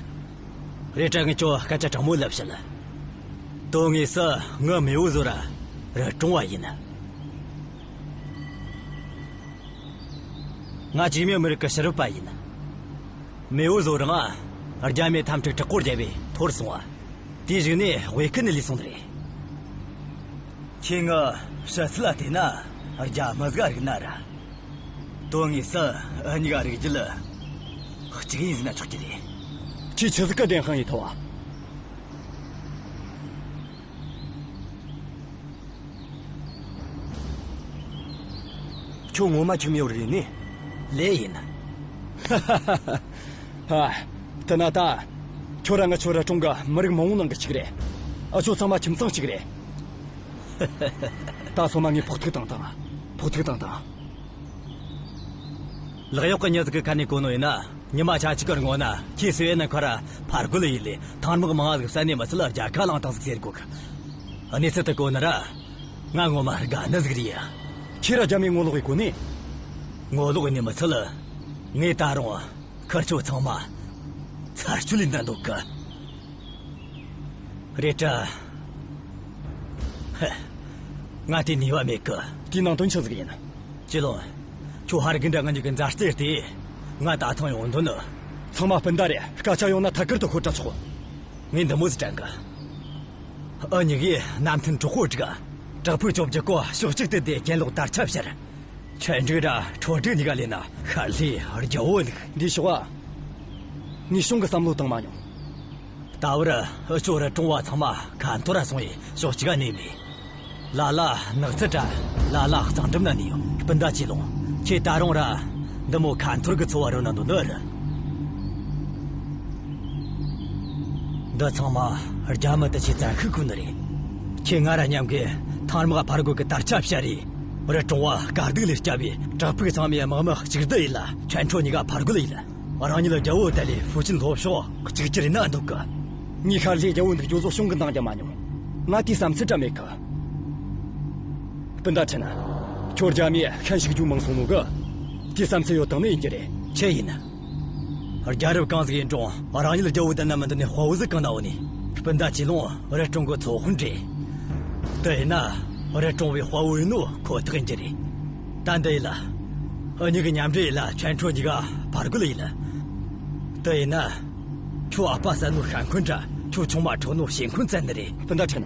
རེད་དྲ་ངས་ཁྱོ་སྐད་ཆ་དྲང་མོ་ལབ་བཤད། དོན་དངོས་སུ་ངི་མེས་པོ་ཟོ་ར་རི་གྲོང་བ་ཡིན། ང་ཅིག་མེ་མི་རིགས་ཀྱི་ཕྱི་རབས་པ་ཡིན། མེས་པོ་ཟོ་རང་རྒྱ་མིའི་འཐབ་འཁྲུག་དྲག་པོ་བརྒྱབ་པས་འཐོར་སོང་བ། དེའི་གཞུག་ནས་དབུས་ཁུལ་ནས་ལུས་སོང་ནི་རེད། ཁྱེད་ངི་ཕྱི་ཚུལ་ལ་བལྟས་ན་རྒྱ་མི་ཟིག་རིག་ན་ར། དོན་དངོས་སུ་འུ་གཉིས་ཀ་རིགས་རྒྱུད་གཅིག་ཡིན་ཟེར་ན་ཆོག་གི་རེད། ཁྱེད་ཆི་ཟིག་གི་བདེན་དཔང་ཡིན་ཐོག་ཁྱོད་ངོ་མ་ཁྱིམ་ཡོད་རེད་ནི། ལོས་ཡིན། ཧ། དེ་ན་ད། ཁྱོད་ར་ང་ཆོ་ར་གྲོང་གི་མི་རིགས་མང་བོ་ནང་གི་གཅིག་རེད། ཨ་ཆོ་ཚང་མ་ཁྱིམ་ཚང་གཅིག་རེད། ད་སོ་མ་ངས་ཕོག་ཐུག་བཏང་དང་། ཕོག་ཐུག་བཏང་དང་། ལག་གཡོག་གི་མྱི་ཟིག་གི་ཁ་ནས་གོ་ནོ་ཡིན་ན། ཉི་མ་ཆ་གཅིག་གི་སྔོན་ན་ཁྱེད་སུ་ཡིན་ན་ཁོ་ར་ཕར་རྒོལ་ཡིན་ལས་ཐང་དམག་མང་ང་ཟིག་བསད་ནས་མི་ཚད་ལ་རྒྱལ་ཁ་བླངས་བཏང་ཟིག་ཟེར་གོ་གི། གནས་ཚུལ་དེ་གོ་ན་ར། ང་ངོ་མ་དགའ་ནི་ཟིག་རེད་ཡ། ཁྱེད་ར་རྒྱ་མིའི་ངོ་ལོག་ཡེ་གོ་ནི། ངོ་ལོག་ཡེ་ནི་མི་ཚད་ལ། ངས་ད་རུང་ཁུར་ཆོ་ཚང་མ་ཚར་གཅོད་ལས་འདའ་འདོད་གི། རེད་དྲ། ཧེ། ང་དེ་ནུས་པ་མེད་གི། དེའི་ནང་དོན་ཆི་ཟིག་ཡིན། ཅི་ལོ། ཁྱོད་ཧར་གི་འདྲ་ང་གཉིས་ཀྱི་མཛའ་བརྩེ་དེ། ང་ད་ཐེངས་ཡོང་དོན་ནི། ཚང་མ་སྤུན་ཟླ་རེད། སྐད་ཆ་ཡོང་ན་ཐད་ཀར་དུ་ཤོད་དྲ་ཆོག་ངས་འདི་མོ་ཟིག་དྲན་གི། འུ་གཉིས་ཀས་གནམ་ཐང་གྲོགས་པོ་བསྒྲིགས། བྲག་ཕུག་བཅོ་བརྒྱད་གོ་ཕྱོགས་གཅིག་ཏུ་དེ་གྱེན་ལོག་དར་ཆ་བཤར། ཆོས་འབྲུག་ར་ཁྲོ་འབྲུག་གཉིས་ཀ་ལས་ན་ཤར་ལྷོའི་རྒྱལ་པོ་ལུགས། འདི་ཕྱོགས་ཨ། ངས་གཞུང་གི་བསམ་བློ་བཏང་མ་མྱོང་། ད་བར་འུ་ཆོ་ར་གྲོང་བ་ཚང་མ་ཁ་འཐོར་ར་སོང་བས་ཕྱོགས་གཅིག་ག་གནས་མེད། ལ་ལ་ནགས་ཚལ་དྲ་ལ་ལ་གཙང་འགྲམ་ན་གནས་ཡོད། སྤུན་ཟླ་ཅི་ལོང་། ཁྱེད་ད་རུང་ར་འདི་མོ་ཁ་འཐོར་གི་འཚོ་བ་རོལ་ན་འདོད་ནི་རེད། འདི་ཚང་མ་རྒྱ་མི་དེ་ཆེ་བཙན་ཤུགས་ཀུན་ནི་རེད། ཁྱེད་ང་ར་མཉམ་གི་ཐང་དམག་ཕར་རྒོལ་གི་དར་ཆ་བཤར་རེ། རི་གྲོང་བ་དཀའ་སྡུག་ལས་བསྐྱབས་པའི་བྲག་ཕུག་ཚང་མའི་དམག་མི་གཅིག་སྡུད་ཡིན་ལ་ཁྱོད་ཁྲོ་གཉིས་ཀ་ཕར་རྒོལ་ཡིན། རང་ཉིད་ལ་རྒྱལ་པོ་དེ་ལས་ཧྥུ་ཅན་ལྷོ་ཕྱོགས་གཅིག་གྱུར་ཡིན་ན་འདོད་གི། ངས་ཤར་ལྷོའི་རྒྱལ་པོ་འདུག་རྒྱུ་བཟོ་གཞུང་གི་འདང་རྒྱབ་མ་མྱོང་། ང་དེའི་བསམ་ཚུལ་བཀྲ་མེད་གི། སྤུན་ཟླ་ཁྲིན། ཁྱོད་རྒྱ་མིས་ཤན་ཞུགས་རྒྱུ་མང་སོང་ནོ་གི། དེའི་བསམ་ཚུལ་ཡོད་དང་ནི་ཡིན་གྱི་རེད། ཆི་ཡིན། རྒྱལ་རབས་གང་ཟིག་ཡིན་རུང་རང་ཉིད་རྒྱལ་པོ་བསྡད་ན་མི་འདོད་ནི་དཔའ་བོ་ཟིག་གང་ན་འོ་ནི། སྤུན་ཟླ་ཅི་ལོང་རི་གྲོང་གི་ཚོ་དཔོན་རེད། དེ་ཡིན་ན་རི་གྲོང་བའི་དཔའ་བོ་ཡིན་ནོ་ཁོ་ཐག་ཡིན་གྱི་རེད། ད་འདི་ཡིན་ལ། འུ་གཉིས་ཀྱི་མཉམ་འབྲེལ་ཡིན་ལ་ཁྱོད་ཁྲོ་གཉིས་ཀ་ཕར་རྒོལ་ཡིན་ལ། དེ་ཡིན་ན། ཁྱོད་ཨ་ཕ་བསད་ནོ་ཤ་འཁོན་དྲ་ཁྱོད་ཆུང་མ་འཕྲོག་ནོ་ཞེ་འཁོན་བཙལ་ནི་རེད། སྤུན་ཟླ་ཁྲིན།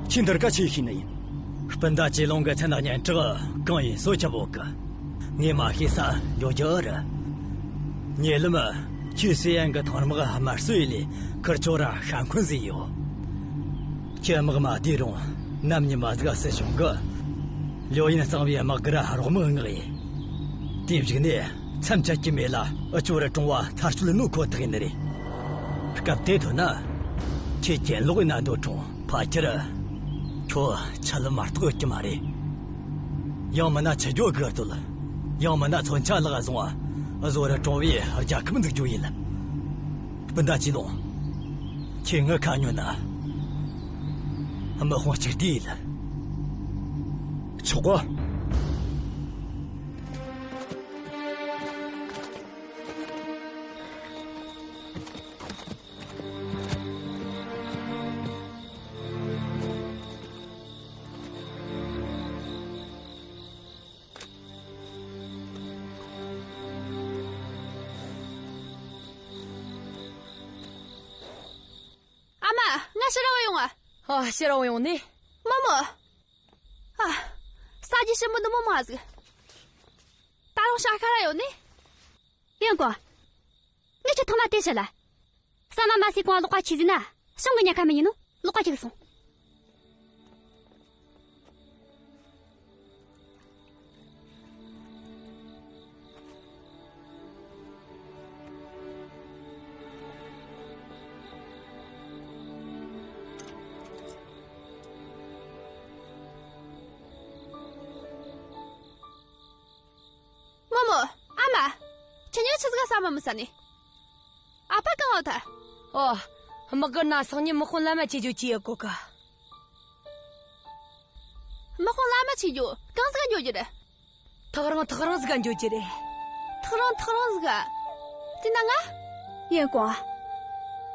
ཁྱེད་འདིར་ག་ཆི་ཤེས་ནི་ཡིན། སྤུན་ཟླ་ཅི་ལོང་གི་མཚན་སྙན་གྲགས་གང་ཡིན་སོ་ཆ་བོ་གི། ངས་མ་ཤེས་ས་ཡོད་རྒྱུ་ཨེ་རེད། ཉེ་ལམ་ཁྱོད་སི་ཡན་གི་ཐང་དམག་དམར་གསོད་ཡིན་ལས་ཁུར་ཆོ་ར་ཤ་འཁོན་ཟིག་ཡོད། ཁྱོད་དམག་མ་བདེ་རུང་ནམ་ཉི་མ་ཟིག་སྲིད་གཞུང་གི་ལིའུ་ཡིན་གཙང་བའི་དམག་སྒར་རོགས་དམག་མངགས་ཡིན། དེའི་གཞུག་ནས་མཚམས་ཆད་ཀྱི་མེད་ལ་འུ་ཆོ་ར་གྲོང་བ་ཚར་གཅོད་ནོ་ཁོ་ཐག་ཡིན་ནི་རེད། སྐབས་དེ་ཐོན་ན། ཁྱེད་གྱེན་ལོག་ཡིན་ན་འདོད་རུང་ཕལ་ཆེར། ཁྱོད་ཆད་ལ་མ་གཏོགས་ཡོད་ཀྱི་མ་རེད། ཡང་མིན་ན་ཆི་རྒྱུ་དགུ་སྟོད། ཡང་མིན་ན་མཚོན་ཆ་ལག་བཟུང་བ། བཟོ་ར་གྲོང་བའི་རྒྱལ་ཁབ་འཛུགས་རྒྱུ་ཡིན། སྤུན་ཟླ་ཅི་ལོང་། ཁྱེད་ངི་ཁ་ཉོན་ན། དམག་དཔུང་གཅིག་བསྡུས་ཡིན། ཆོག་གོ། ཨ་མ། ང་ཕྱིར་ར་བ་ཡོང་ཨ། ཨ། ཕྱིར་ར་བ་ཡོང་ནི། མོ་མོ། ཨ། ས་རྒྱུ་ཞིམ་པོ་འདི་མོ་མ་ཟིག་ད་རུང་ཤ་ཁ་ར་ཡོད་ནི། ཡོང་གོ། ངས་ཁྱོད་ཐང་ལ་དེ་བཤད་ལ། ཟ་མ་མ་ཟོས་གོང་ལོག་པ་ཁྱེར་ཟིན་ན། གཞུང་གི་ཉེན་ཁ་མི་ཉན་ནོ། ལོག་པ་ཁྱེར་སོང་། རྨོ་མོ། ཨ་མ། ཁྱེད་གཉིས་ཆི་ཟིག་ག་ས་ ཨ་མ་མི་ས་ནས། ཨ་ཕ་གང་བ་ཐལ། ཨོ། དམག་སྒར་ན་སང་ཉིན་དམག་དཔོན་བླ་མ་ཆེ་རྒྱུ་ཅི་ཡེ་གོ་གི། དམག་དཔོན་བླ་མ་ཆེ་རྒྱུ་གང་ཟིག་ག་འགྱོ་རྒྱུ་རེད། ཐག་རིང་ཐག་རིང་ཟིག་ག་འགྱོ་རྒྱུ་རེད། ཐག་རིང་ཐག་རིང་ཟིག་ག་དེ་ན་ང་། ཡོན་གོང་།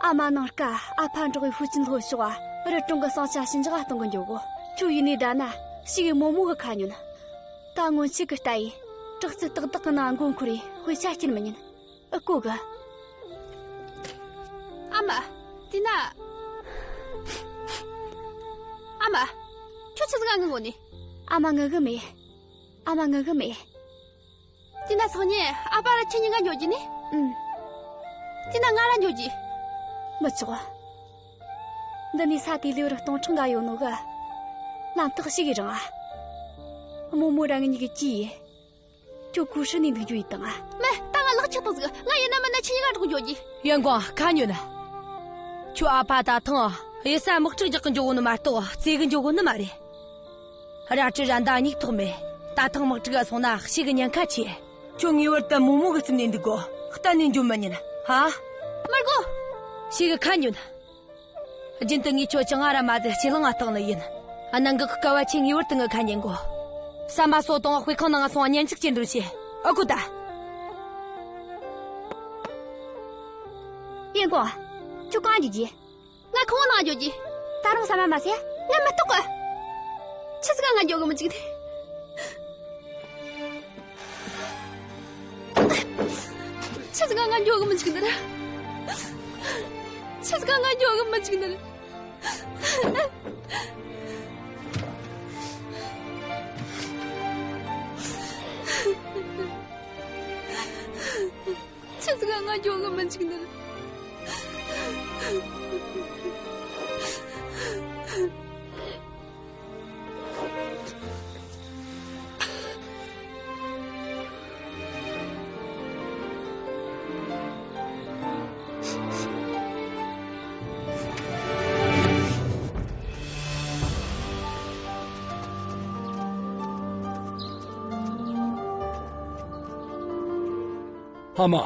ཨ་མ་ནངས་ཀ་ཨ་ཕ་འགྲོགས་པའི་ཧུའུ་ཅིན་ལྷོ་ཕྱོགས་རི་གྲོང་གི་ཟིང་ཆ་ཞི་འཇགས་གཏོང་གི་འགྱོ་གོ། ཁྱོད་ཡུལ་ནས་བསྡད་ན་ཞི་གི་རྨོ་མོ་གི་ཁ་ཉོན། ད་སྔོན་ཆད་གི་ལྟ་ཡིན། དྲག་རྩལ་ཏག་ཏག་གི་ནང་མགོ་འཁོར་རེ་དཔེ་ཆ་སྐྱེལ་མི་ཉན། ཨ་ཀོ་གི། ཨ་མ། དེ་ན། ཨ་མ། ཁྱོད་ཆི་ཟིག་ག་ངུ་གོ་ནི། ཨ་མ་ངུ་གི་མེད། ཨ་མ་ངུ་གི་མེད། དེ་ན་སང་ཉིན་ཨ་ཕ་ར་ཁྱེད་གཉིས་ཀ་འགྱོ་རྒྱུ་ནི། ཨུམ། དེ་ན་ང་ར་འགྱོ་རྒྱུ། མི་ཆོག། འདི་ནས་ས་དེ་ལེ་བར་སྟོང་ཕྲག་འགའ་ཡོད་ནོ་གི། ལམ་ཐག་ཞི་གི་རིང་ཨ། རྨོ་མོ་ར་ངེད་གཉིས་གི་གྱིས། ཁྱོད་ཀུ་ཧྲི་ནས་འདུག་རྒྱུ་ཡིན་དང་ཨ། མེད། ད་ང་ལག་ཆགས་ཐང་ཟིག་ང་ཡིན་ན་མིན་ན་ཁྱེད་གཉིས་ཀ་འགྲོགས་འགྱོ་རྒྱུ། ཡོན་གོང་ཁ་ཉོན། ཁྱོད་ཨ་ཕ་ད་ཐེངས་གཡུལ་ས་དམག་འཁྲུག་རྒྱག་གི་འགྱོ་གོ་ནི་མ་གཏོགས་རྩེ་གི་འགྱོ་གོ་ནི་མ་རེད། རལ་གྲི་ར་མདའ་གཉིས་ཐོགས་མེད། ད་ཐེངས་དམག་འཁྲུག་ག་སོང་ན་ཞི་གི་ཉེན་ཁ་ཆེ། ཁྱོད་ངེས་པར་དུ་རྨོ་མོ་གི་རྩིབ་ནས་འདུག་གོ། གཏན་ནས་འགྱོ་མི་ཉན། ཧ། མི་དགོ། ཞི་གི་ཁ་ཉོན། རྒྱུན་དུ་ངས་ཁྱོད་ཅང་ང་ར་མ་ཟེར་ལྕེ་ལང་ང་བཏང་ནི་ཡིན། གནད་འགག་གི་སྐབས་བ་ཁྱེད་ངེས་པར་དུ་ངའི་ཁ་ཉན་དགོ། ཟམ་པ་སོ་དང་དཔེ་ཁང་ནང་ང་སོང་ང་གཉེན་གཅིག་ཅི་འགྲུབ་བྱེད། ཨ་ཁུ་ད། ཡོན་གོང་། ཁྱོད་གང་འགྱོ་རྒྱུ། ང་ཁང་ནང་འགྱོ་རྒྱུ། ད་རུང་ཟ་མ་མ་ཟོས། ང་མི་ལྟོགས་གི། ཆི་ཟིག་ག་ང་འགྱོ་གི་མི་འཇུག་ནི། ཆི་ཟིག་ག་ང་འགྱོ་གི་མི་འཇུག་ནི་རེད། ཆི་ཟིག་ག་ང་འགྱོ་གི་མི་འཇུག་ནི་རེད། ཆི་ཟིག་ག་ང་འགྱོ་གི་མི་འཇུག་ནི་རེད། ཨ་མ།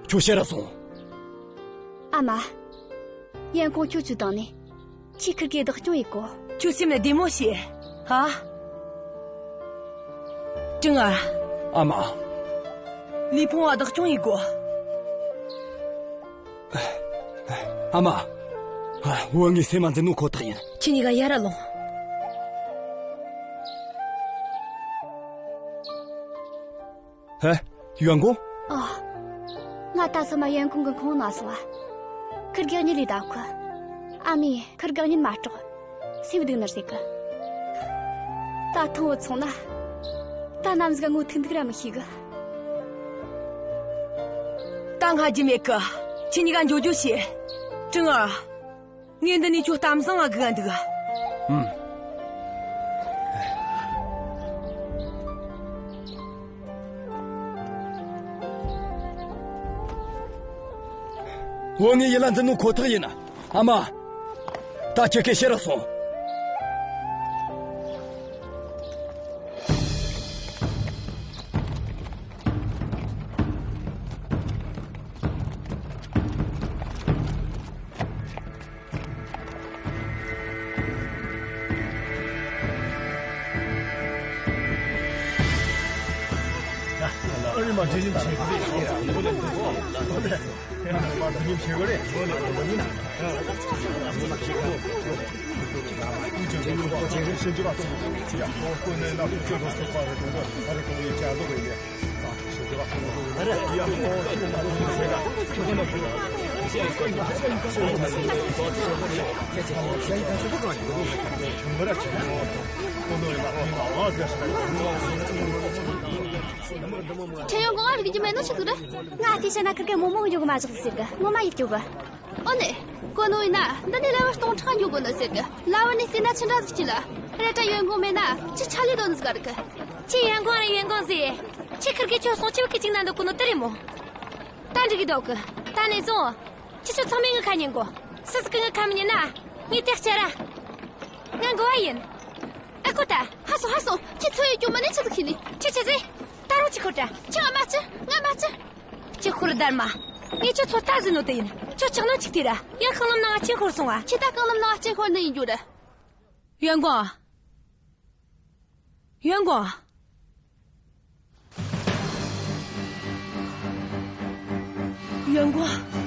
ཁྱོད་ཕྱིར་ར་སོང་། ཨ་མ། ཡོན་གོང་ཁྱོད་ཚོའི་དང་ནས། ཁྱོས་ཁིར་གེ་བདག་སྐྱོང་ཡེད་གོ། ཁྱོད་སེམས་ལ་བདེ་མོ་བྱོས། ཧ། ཀྲིང་ཨ། ཨ་མ། ལི་ཕུང་བ་བདག་སྐྱོང་ཡེད་གོ། ཨ་མ། བུ་ངས་སེམས་མ་འཛིན་ནོ་ཁོ་ཐག་ཡིན། ཁྱེད་གཉིས་ཀ་ཡར་ར་ལོངས། ཧེ། ཡོན་གོང་། ཨ། ང་ད་སོ་མ་ཡོན་གོང་གི་ཁང་ནང་སོང་ཨ། ཁིར་གེ་གཉིད་ལས་ད་ཁུ། ཨ་མས་ཁིར་གེ་གཉིད་མ་སྲོག་སེམས་སྡུག་ནར་ཟེར་གི། ད་ཐུང་བུ་ཚོང་ན། ད་ནམ་ཟིག་ངོ་ཐུག་འདུག་ར་མི་ཤེས་གི། ད་སྔ་རྒྱུ་མེད་གི། ཁྱེད་གཉིས་ཀ་འགྱོ་རྒྱུ་བྱོས། ཀྲིང་ཨ། ངས་འདི་ནས་ཁྱོད་གཏམ་བཟང་ང་སྒུག་ག་འདུག། ཨུམ། བུ་ངས་ཡིད་ལ་འཛིན་ནོ་ཁོ་ཐག་ཡིན། ཨ་མ། ད་ཁྱེད་ཀྱིས་ཕྱིར་ར་སོང་། ཁྲེན་ཡོན་གོང་ང་རིག་རྒྱུ་མེད་ནོ་ཆི་ཟིག་རེད། ང་དེ་བྱས་ན་ཁིར་གེ་རྨོ་མོ་གི་འཇོག་གི་མ་བཞག་ཟེར་གི། ངོ་མ་ཡིད་སྐྱོ་གི། ཨོ་ནེ། གོ་ནོ་ཡིན་ན་འདི་ནས་ལེ་བར་སྟོང་ཕྲག་འགྱོ་དགོས་ནི་ཟེར་གི། ལ་བར་ནས་བལྟས་ན་ཆི་འདྲ་ཟིག་ཅི་ལ། རེད་དྲ་ཡོན་གོང་མེད་ན་ཅི་ཆ་ལས་དོ་ནི་ཟིག་ག་རིག་གི། ཁྱེད་ཡོན་གོང་ར་ཡོན་གོང་ཟེར། ཁྱེད་ཁིར་གེ་ཁྱོད་སོང་ཆི་བུ་གི་ཅིག་ན་འདུག་གོ་ནོ་དེ་རེད་མོ། ད་འགྲིག་གི་འདུག་གི། ད་ནས་བཟུང་ཁྱེད་ཆོ་ཚང་མས་ངའི་ཁ་ཉན་གོ། སུ་ཟིག་གིས་ངའི་ཁ་མི་ཉན་ན། ངས་དེ་བྱས་ར། ང་འགོ་བ་ཡིན། ཨ་ཁུ་ད། ཧ་སོ་ཧ་སོ། ཁྱེད་ཚོ་ཡི་སྐྱོ་མ་ནས་ཆི་ཟིག་ཤི་ནི། ཁྱེད་ཆི་ཟེ། ད་རུང་ཅི་ཁོ་ད། ཁྱེད་ང་མ་ཅི། ང་མ་ཅི། ཅི་ཁོར་རྡར་མ། ངས་ཁྱོད་ཚོ་ལྟ་ཟིན་ནོ་དེ་ཡིན། ཁྱོད་ལྕགས་ནོར་ཅིག་དེ་ར། ཡ། རྐང་ལམ་ནང་སྐྱེ་ཤོར་སོང་ང་། ཁྱེད་ད་རྐང་ལམ་ནང་སྐྱེ་ཤོར་ནི་ཡིན་རྒྱུ་རེད། ཡོན་ཀོང་། ཡོན་ཀོང་། ཡོན་ཀོང་།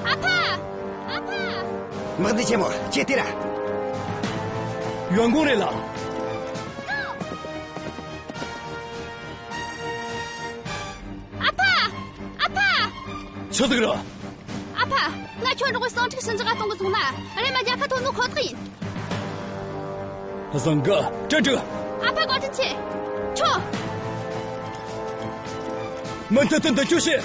ཨ་ཕ། ཨ་ཕ། དམག་སྡེ་ཆེན་མོ། ཁྱེད་དེ་ར། ཡོན་ཀོང་རེད་ལ། ཨ་ཕ། ཨ་ཕ། ཆི་ཟིག་རེད། ཨ་ཕ། ང་ཁྱོད་འགྲོགས་གི་ཟིང་འཁྲུག་ཞི་འཇགས་གཏོང་གི་སོང་ན། རེམ་མ་རྒྱལ་ཁ་ཐོབ་ནོ་ཁོ་ཐག་ཡིན། བཟང་གི། ཀྲེན་ཀྲིག། ཨ་ཕ་བཀའ་དྲིན་ཆེ། ཁྱོད། མུ་མཐུད་དུ་འདི་ཆོ་བྱེད།